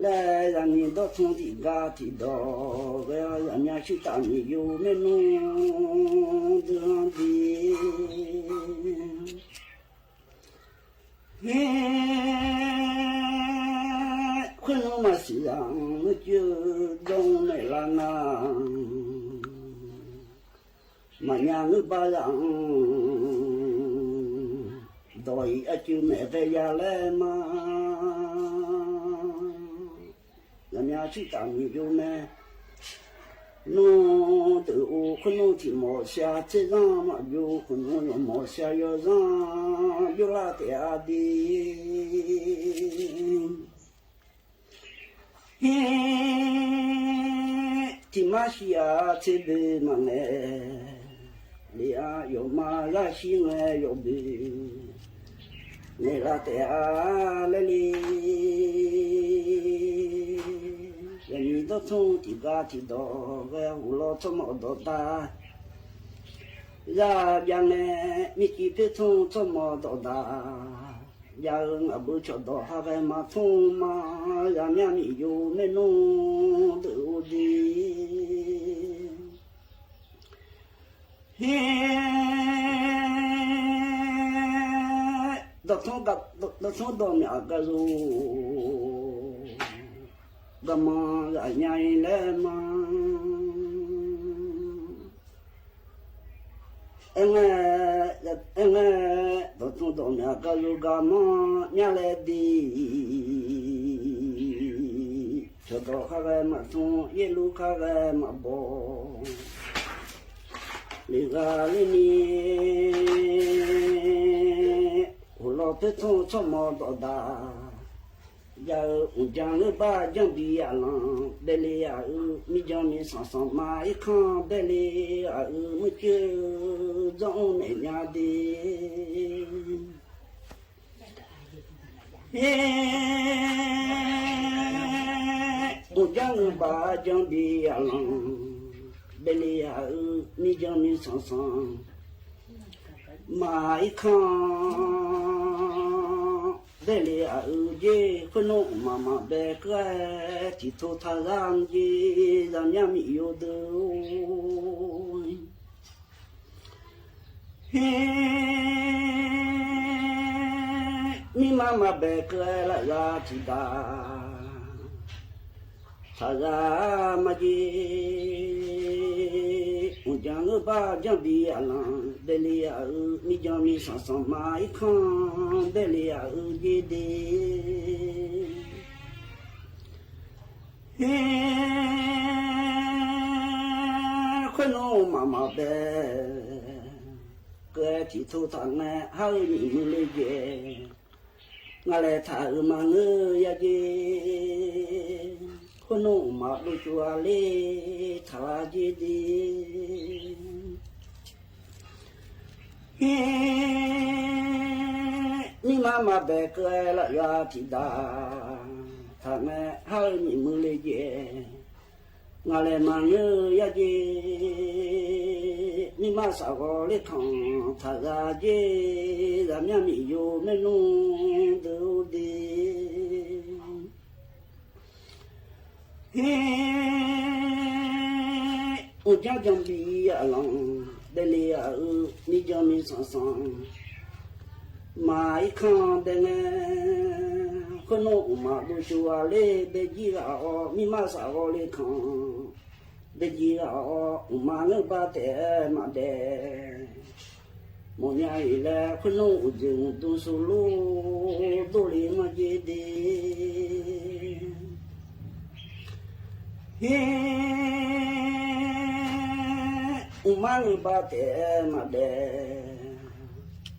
laer, zaqnyiq dawrtmr tiqgar tiqdawq ghae-awr, zaqmyav shuirtaf miqyo maernmr deuq-anr de. Her, khoernav maqsiq zaq-anr muiqcoeq dzawr mr naeq lar nga. Maqnya ngeur bar zaq-anr dawq-iq arcuiv maeq ghae ya laer ma. Zaqmyav shuirtaf miqyo mae. Nmr deuq-or, khoernav tiq mawf sha tser zanr maqbyov, khoernav yawf mawf sha yawzanr byovlar taef-a de. Her, tiq mar shir-a tser boe maqngaeq le-a, yawf mar zar shir ngae yawf boe naeqlar taef-a laer le. Zaqnyiq dawrtmr tiqgar tiqdawq ghae, hawq law tsawrmawf dawqdaq zar byav ngae, mirciv poertmr tsawrmawf dawqdaq jav-eu ngaq beu cawqdawq ha ghae maqtmr ma. Zaqmyav miqyo maernmr deuq-or de. Her, dawqtmr dawqmyaq gaqzaq garma zaqnya-ir laer ma. Aerngae, aerngae, dawqtmr dawqmyaq gaqzaq garma myav laer de. Cawqdawq kar ghae maqtmr, yaerluf kar ghae maqbaw le ghaq ler ni, hawq law poertmr tsawrmawf dawqdaq jav-eu mqjan leur bar janrbi aqlanq baele-aq-eu, mirjan mirsanq sanqma irkanr baele-aq-eu, muiqcoeq dzawr mr naeq nya de. Her, mqjanr ngeur bav janr bi aqlanq, baele aq-eu mirjan mirsanq sanq, maq-ir kanr, baele aq-eu jer khoer nawr mqmaq maqbae keuv-aer tiqtov taqzar jer zaqmyar miqyo deuq-or. Her, mirma maqbae keuv-aer lafzar tiqdaq taqzar marjer, mqjanr ngeur bav janr bi aqlanq, baele aq-eu mirjan mirsanq sanq, maq-ir kanr, baele aq-eu jer de. Her, khoer nawr mqmaq maqbae keuv-aer tiqtov taqngae, har-eu nyiq muiq le jeq ngaq laer taq-euq maqngeur ya jer. Khoer nawr mqmaq dovcuf-a ler taqlar jer de. Her, mirma maqbae keuv-aer lafzar tiqdaq taqngae, har-eu nyiq muiq le jeq ngaq laer maqngeur ya jer. Mirma safghawq ler kanq taqzar jer, zaqmyar miqyo maernmr deuq-or de. Her, mqjanr janr bi aqlanq, baele aq-eu mirjan mirsanq sanq, maq-ir kanr bae ngae, khoer nawr mqmaq dovcuf-a ler bae jir ghaq-awr, mirma safghawq ler kanq bae jir ghaq-awr, mqmaq ngeur bav taef-aer maqbae mawfnya-iq laer, khoer nawr uqdzoeq mqdm smq lor dovle marjer de. Her, mqmaq ngeur bav taef-aer maqbae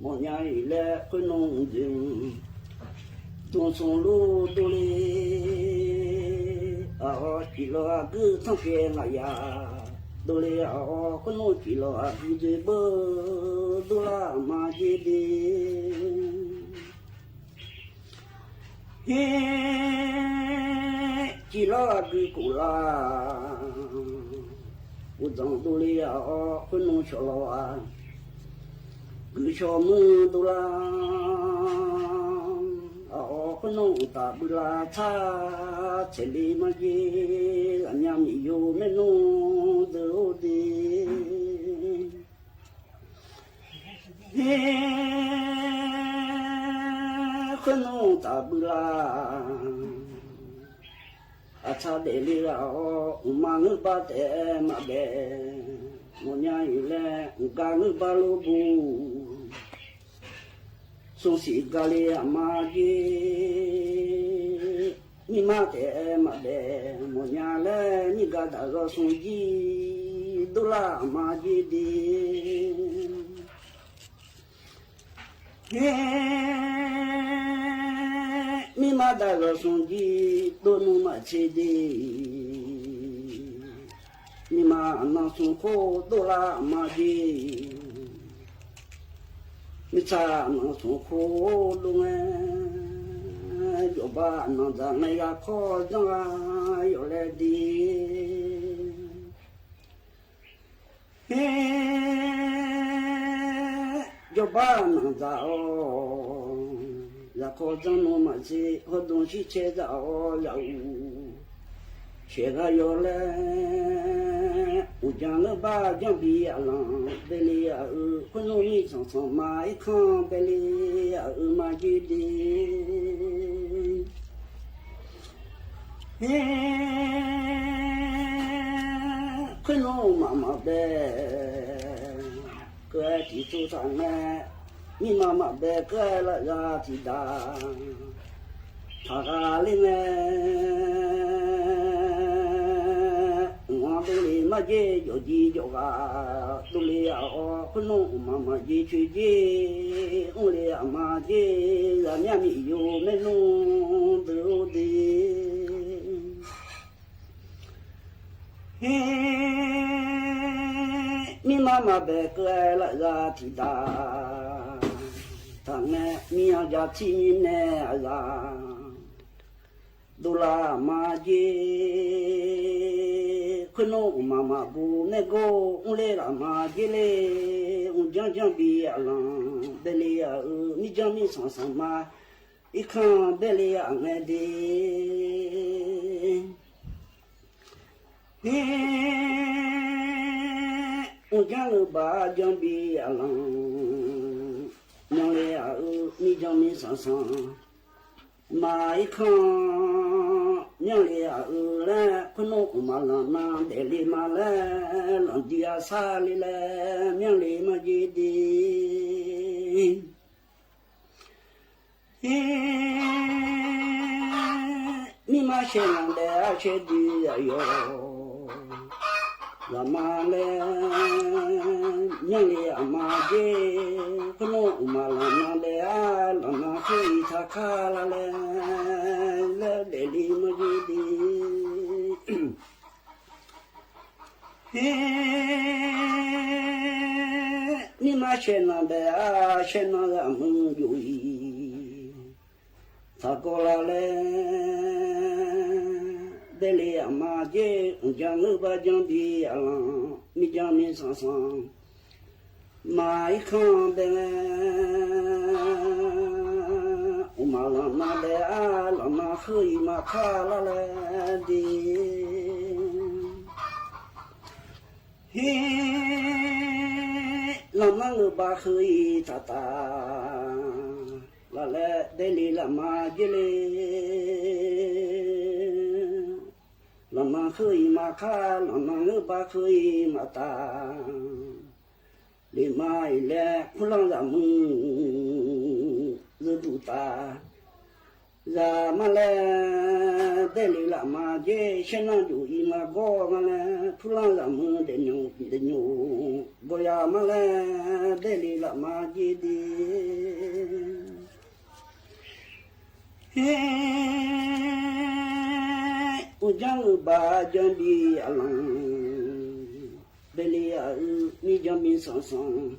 mawfnya-iq laer, khoer nawr uqdzoeq mqdm smq lor dovle aq-awr, ciqlawq aqguir tanrcaev ngaq yaq dovle aq-awr, khoer nawr ciqlawq aqguir dzoeq beu dovlar aqma jer de. Her, ciqlawq aqguir kof lar uqdzanq dovle aq-awr, khoer nawr cawqlawq-aq guiqcawq muir dovlar aq-awr, khoer nawr uqtaf builar tsar tsaeqle marjer, zaqmyar miqyo maernmr deuq-or de. Her, khoer nawr uqtaf builar aqtsaq daefle ghaq-awr, mqmaq ngeur bav taef-aer maqbae mawfnya-iq laer, mqgar ngeur bav lor bu smrsiq gale aqma jer. Mirma taef-aer maqbae mawfnya laer, mirga daq zawr smr jir dovlar aqma jer de. Her, mirma daq zawr smr jir dovnmr maqtser de. Mirma aqnan smr khoer dovlar aqma jer. Mirtsaq aqnan smr khoer dov ngae, jawqba aqnan dzaq ngae, yaqkawr zanr ghaq yawf laer de. Her, jawqba aqnan dzaq-awr, yaqkawr zanr nmr maqtser, hawdm shircae dzaq-awr, yaq uq shaeq ghaq yawf laer, uqdzan ngeur bav janr bi aqlanq, baele aq-eu khoer nawr mirtsanq sanq ma, irkanr baele aq-eu marjer de. Her, khoer nawr mqmaq maqbae keuv-aer tiqtov taqngae, mirma maqbae keuv-aer lafzar tiqdaq taqghaq ler ngae, mq-anr dovle marjer, jawqjir jawqghaq dovle aq-awr, khoer nawr mqmaq maqjer coer jer, mrle aqma jer, zaqmyar miqyo maernmr deuq-or de. Her, mirma maqbae keuv-aer lafzar tiqdaq Aqngae, miqyanq jaqtser mirnae aqzaf dovlar aqma jer. Khoernar uqmaq maqbu nae gor mrler lafma jer le. Mqjanr janrbi aqlanq baele-aq-eu, mirjanr mirsanq sanq ma. Irkanr baele aqngae de. Her, mqjanr-eu baq janrbi aqlanq myanrle-aq-eu, mirjanr mirsanq sanq ma. Irkanr myanrle-aq-eu laer, khoernar uqmaq lanqnan daefle ma laer, lanqdui arsar le laer myanrle ma jer de. Her, mirma shaer lanq daef-a shaer dui aqyawf lafma laer myanrle aqma jer. Khoernar uqmaq lanqnan daef-a lanqnan khoer-iq taqkar lar laer laer daefle ma jer de. Her, mirma shaer lanq daef-a shaer lanq zaqmuiq jof-iq taqgawr lar laer daefle aqma jer. Mqjanr ngeur baq janrbi aqlanq mirjanr mirsanq sanq ma. Irkanr bae ngae, uqmaq lanqnan daef-a lanqnan khoer-iq maqkar lar laer de. Her, lanqnan ngeur baq khoer-iq taqtaf lar laer daefle lafma jer le. Lanqnan khoer-iq maqkar, lanqnan ngeur baq khoer-iq maqtaf. Lema-iq laer kurlanr zaqmuiq zeuduq taf zaq ma laer daefle lafma jer. Shaer lanq jof-iq maqgawr ma laer kurlanr zaqmuiq daefnymq daefnymq gawqya ma laer daefle lafma jer de. Her, mqjanr ngeur baq janrbi aqlanq baele-aq-eu, mirjanr mirsanq sanq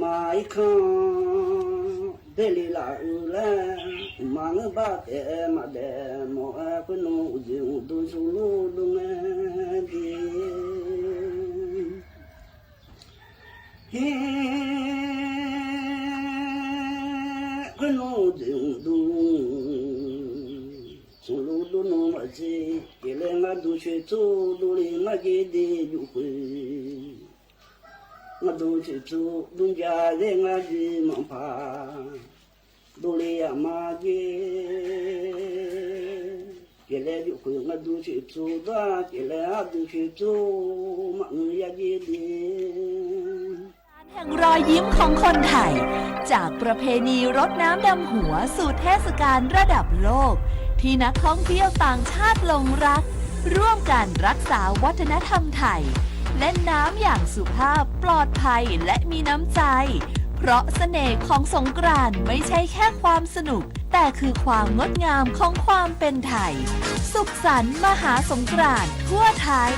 ma. Irkanr baele laf-eu laer, uqmaq ngeur baq taef-aer maqdaef mawf-aer, khoernan uqdzoeq uqdmr smqlur dmr ngae de. Her, khoernan uqdzoeq uqdmr smqlur dmr nan maqtser, keuvle ngar duq coeqtsur dovle ngar jer de juf khoeq. Ngar duq coeqtsur dmr ja zaer ngar jer manqpaq dovle aqma jer. Keuvle juf khoeq ngar duq coeqtsur dov-a, keuvle arduq coeqtsur maqngeur ya jer de. แห่งรอยยิ้มของคนไทย จากประเพณีรดน้ำดำหัวสู่เทศกาลระดับโลก ที่นักท่องเที่ยวต่างชาติหลงรัก ร่วมกันรักษาวัฒนธรรมไทย เล่นน้ำอย่างสุภาพ ปลอดภัย และมีน้ำใจ เพราะเสน่ห์ของสงกรานต์ไม่ใช่แค่ความสนุก แต่คือความงดงามของความเป็นไทย สุขสันต์มหาสงกรานต์ทั่วไทย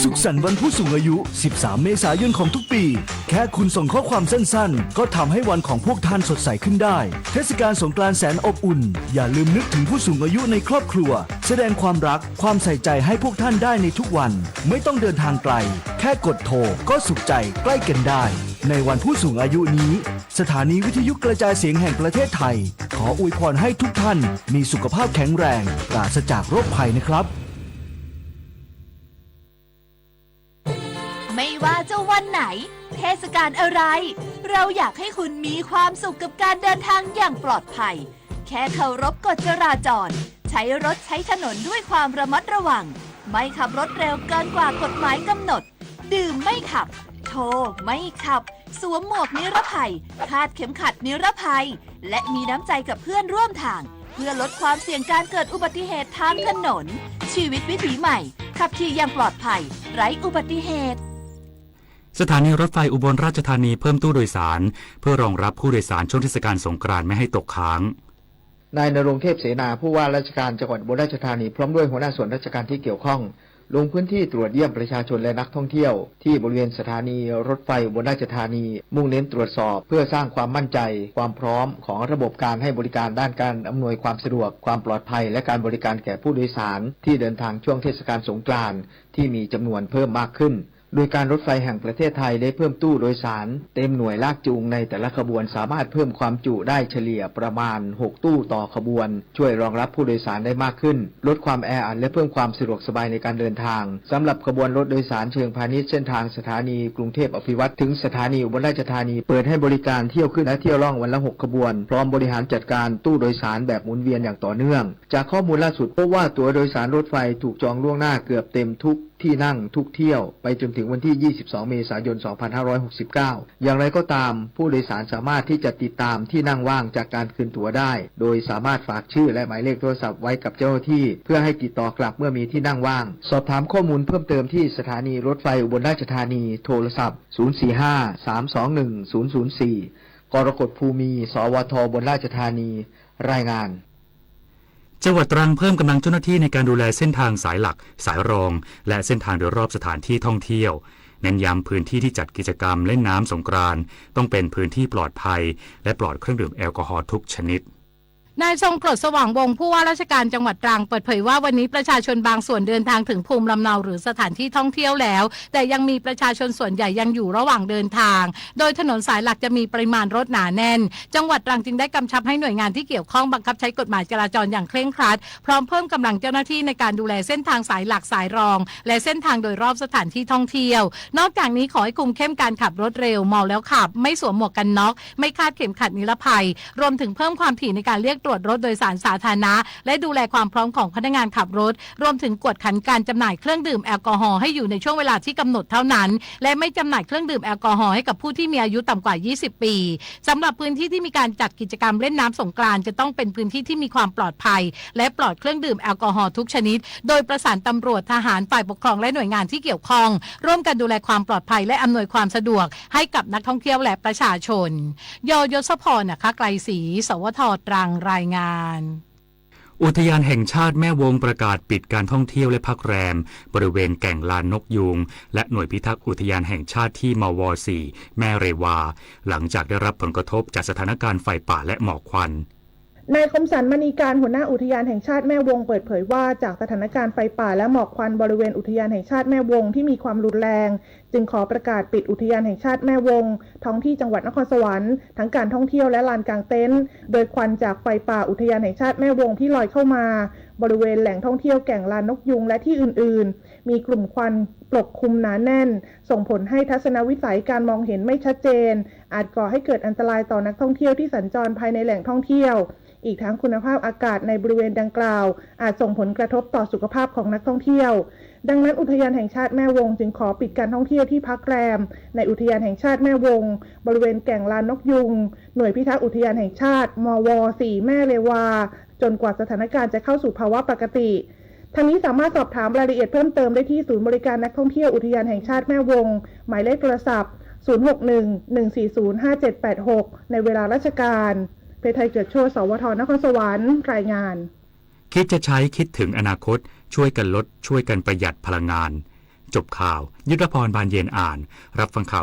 สุขสันต์วันผู้สูงอายุ สิบสาม เมษายนของทุกปี แค่คุณส่งข้อความสั้นๆ ก็ทำให้วันของพวกท่านสดใสขึ้นได้ เทศกาลสงกรานต์แสนอบอุ่น อย่าลืมนึกถึงผู้สูงอายุในครอบครัว แสดงความรัก ความใส่ใจให้พวกท่านได้ในทุกวัน ไม่ต้องเดินทางไกล แค่กดโทรก็สุขใจใกล้กันได้ ในวันผู้สูงอายุนี้ สถานีวิทยุกระจายเสียงแห่งประเทศไทย ขออวยพรให้ทุกท่านมีสุขภาพแข็งแรง ปราศจากโรคภัยนะครับ ไม่ว่าจะวันไหน เทศกาลอะไร เราอยากให้คุณมีความสุขกับการเดินทางอย่างปลอดภัย แค่เคารพกฎจราจร ใช้รถใช้ถนนด้วยความระมัดระวัง ไม่ขับรถเร็วเกินกว่ากฎหมายกำหนด ดื่มไม่ขับ โทรไม่ขับ สวมหมวกนิรภัย คาดเข็มขัดนิรภัย และมีน้ำใจกับเพื่อนร่วมทาง เพื่อลดความเสี่ยงการเกิดอุบัติเหตุทางถนน ชีวิตวิถีใหม่ ขับขี่อย่างปลอดภัย ไร้อุบัติเหตุ สถานีรถไฟอุบลราชธานีเพิ่มตู้โดยสาร เพื่อรองรับผู้โดยสารช่วงเทศกาลสงกรานต์ไม่ให้ตกค้าง นายณรงค์ เทพเสนา ผู้ว่าราชการจังหวัดอุบลราชธานี พร้อมด้วยหัวหน้าส่วนราชการที่เกี่ยวข้อง ลงพื้นที่ตรวจเยี่ยมประชาชนและนักท่องเที่ยวที่บริเวณสถานีรถไฟอุบลราชธานี มุ่งเน้นตรวจสอบเพื่อสร้างความมั่นใจ ความพร้อมของระบบการให้บริการด้านการอำนวยความสะดวก ความปลอดภัย และการบริการแก่ผู้โดยสารที่เดินทางช่วงเทศกาลสงกรานต์ที่มีจำนวนเพิ่มมากขึ้น โดยการรถไฟแห่งประเทศไทยได้เพิ่มตู้โดยสารเต็มหน่วยลากจูงในแต่ละขบวน สามารถเพิ่มความจุได้เฉลี่ยประมาณ หก ตู้ต่อขบวน ช่วยรองรับผู้โดยสารได้มากขึ้น ลดความแออัดและเพิ่มความสะดวกสบายในการเดินทาง สำหรับขบวนรถโดยสารเชิงพาณิชย์เส้นทางสถานีกรุงเทพอภิวัฒน์ถึงสถานีอุบลราชธานี เปิดให้บริการเที่ยวขึ้นและเที่ยวล่องวันละ หก ขบวน พร้อมบริหารจัดการตู้โดยสารแบบหมุนเวียนอย่างต่อเนื่อง จากข้อมูลล่าสุดพบว่าตั๋วโดยสารรถไฟถูกจองล่วงหน้าเกือบเต็มทุกที่นั่งทุกเที่ยว ไปจนถึงวันที่ ยี่สิบสอง เมษายน สองพันห้าร้อยหกสิบเก้า อย่างไรก็ตาม ผู้โดยสารสามารถที่จะติดตามที่นั่งว่างจากการคืนตั๋วได้ โดยสามารถฝากชื่อและหมายเลขโทรศัพท์ไว้กับเจ้าหน้าที่ เพื่อให้ติดต่อกลับเมื่อมีที่นั่งว่าง สอบถามข้อมูลเพิ่มเติมที่สถานีรถไฟอุบลราชธานี โทรศัพท์ ศูนย์สี่ห้า สามสองหนึ่ง ศูนย์ศูนย์สี่ กรกฎ ภูมิ สวท อุบลราชธานี รายงาน จังหวัดตรังเพิ่มกำลังเจ้าหน้าที่ในการดูแลเส้นทางสายหลัก สายรอง และเส้นทางโดยรอบสถานที่ท่องเที่ยว เน้นย้ำพื้นที่ที่จัดกิจกรรมเล่นน้ำสงกรานต์ ต้องเป็นพื้นที่ปลอดภัย และปลอดเครื่องดื่มแอลกอฮอล์ทุกชนิด นายทรงกรด สว่างวงศ์ ผู้ว่าราชการจังหวัดตรัง เปิดเผยว่าวันนี้ประชาชนบางส่วนเดินทางถึงภูมิลำเนาหรือสถานที่ท่องเที่ยวแล้ว แต่ยังมีประชาชนส่วนใหญ่ยังอยู่ระหว่างเดินทาง โดยถนนสายหลักจะมีปริมาณรถหนาแน่น จังหวัดตรังจึงได้กำชับให้หน่วยงานที่เกี่ยวข้องบังคับใช้กฎหมายจราจรอย่างเคร่งครัด พร้อมเพิ่มกำลังเจ้าหน้าที่ในการดูแลเส้นทางสายหลักสายรอง และเส้นทางโดยรอบสถานที่ท่องเที่ยว นอกจากนี้ขอให้คุมเข้มการขับรถเร็ว เมาแล้วขับ ไม่สวมหมวกกันน็อก ไม่คาดเข็มขัดนิรภัย รวมถึงเพิ่มความถี่ในการเรียกตรวจรถโดยสารสาธารณะ และดูแลความพร้อมของพนักงานขับรถ รวมถึงกวดขันการจำหน่ายเครื่องดื่มแอลกอฮอล์ให้อยู่ในช่วงเวลาที่กำหนดเท่านั้น และไม่จำหน่ายเครื่องดื่มแอลกอฮอล์ให้กับผู้ที่มีอายุต่ำกว่า ยี่สิบ ปี สำหรับพื้นที่ที่มีการจัดกิจกรรมเล่นน้ำสงกรานต์ จะต้องเป็นพื้นที่ที่มีความปลอดภัย และปลอดเครื่องดื่มแอลกอฮอล์ทุกชนิด โดยประสานตำรวจ ทหาร ฝ่ายปกครอง และหน่วยงานที่เกี่ยวข้อง ร่วมกันดูแลความปลอดภัย และอำนวยความสะดวกให้กับนักท่องเที่ยวและประชาชน ยยศพร อัครไกรศรี สวท ตรัง รายงาน อุทยานแห่งชาติแม่วงประกาศปิดการท่องเที่ยวและพักแรม บริเวณแก่งลานนกยูง และหน่วยพิทักษ์อุทยานแห่งชาติที่ มว สี่ แม่เรวา หลังจากได้รับผลกระทบจากสถานการณ์ไฟป่าและหมอกควัน นายคมสันต์ มณีการ หัวหน้าอุทยานแห่งชาติแม่วง เปิดเผยว่า จากสถานการณ์ไฟป่าและหมอกควันบริเวณอุทยานแห่งชาติแม่วงที่มีความรุนแรง จึงขอประกาศปิดอุทยานแห่งชาติแม่วง ท้องที่จังหวัดนครสวรรค์ ทั้งการท่องเที่ยวและลานกางเต็นท์ โดยควันจากไฟป่าอุทยานแห่งชาติแม่วงที่ลอยเข้ามา บริเวณแหล่งท่องเที่ยวแก่งลานนกยูงและที่อื่นๆ มีกลุ่มควันปกคลุมหนาแน่น ส่งผลให้ทัศนวิสัยการมองเห็นไม่ชัดเจน อาจก่อให้เกิดอันตรายต่อนักท่องเที่ยวที่สัญจรภายในแหล่งท่องเที่ยว อีกทั้งคุณภาพอากาศในบริเวณดังกล่าว อาจส่งผลกระทบต่อสุขภาพของนักท่องเที่ยว ดังนั้นอุทยานแห่งชาติแม่วงจึงขอปิดการท่องเที่ยวที่พักแรม ในอุทยานแห่งชาติแม่วง บริเวณแก่งลานนกยูง หน่วยพิทักษ์อุทยานแห่งชาติ มว สี่ แม่เรวา จนกว่าสถานการณ์จะเข้าสู่ภาวะปกติ ทางนี้สามารถสอบถามรายละเอียดเพิ่มเติมได้ที่ศูนย์บริการนักท่องเที่ยวอุทยานแห่งชาติแม่วง หมายเลขโทรศัพท์ ศูนย์หกหนึ่ง หนึ่งสี่ศูนย์ ห้าเจ็ดแปดหก ในเวลาราชการ เพไทย เกิดโชติ สวท นครสวรรค์ รายงาน คิดจะใช้คิดถึงอนาคต ช่วยกันลด ช่วยกันประหยัดพลังงาน จบข่าว ยุทธพร บานเย็นอ่าน รับฟังข่าว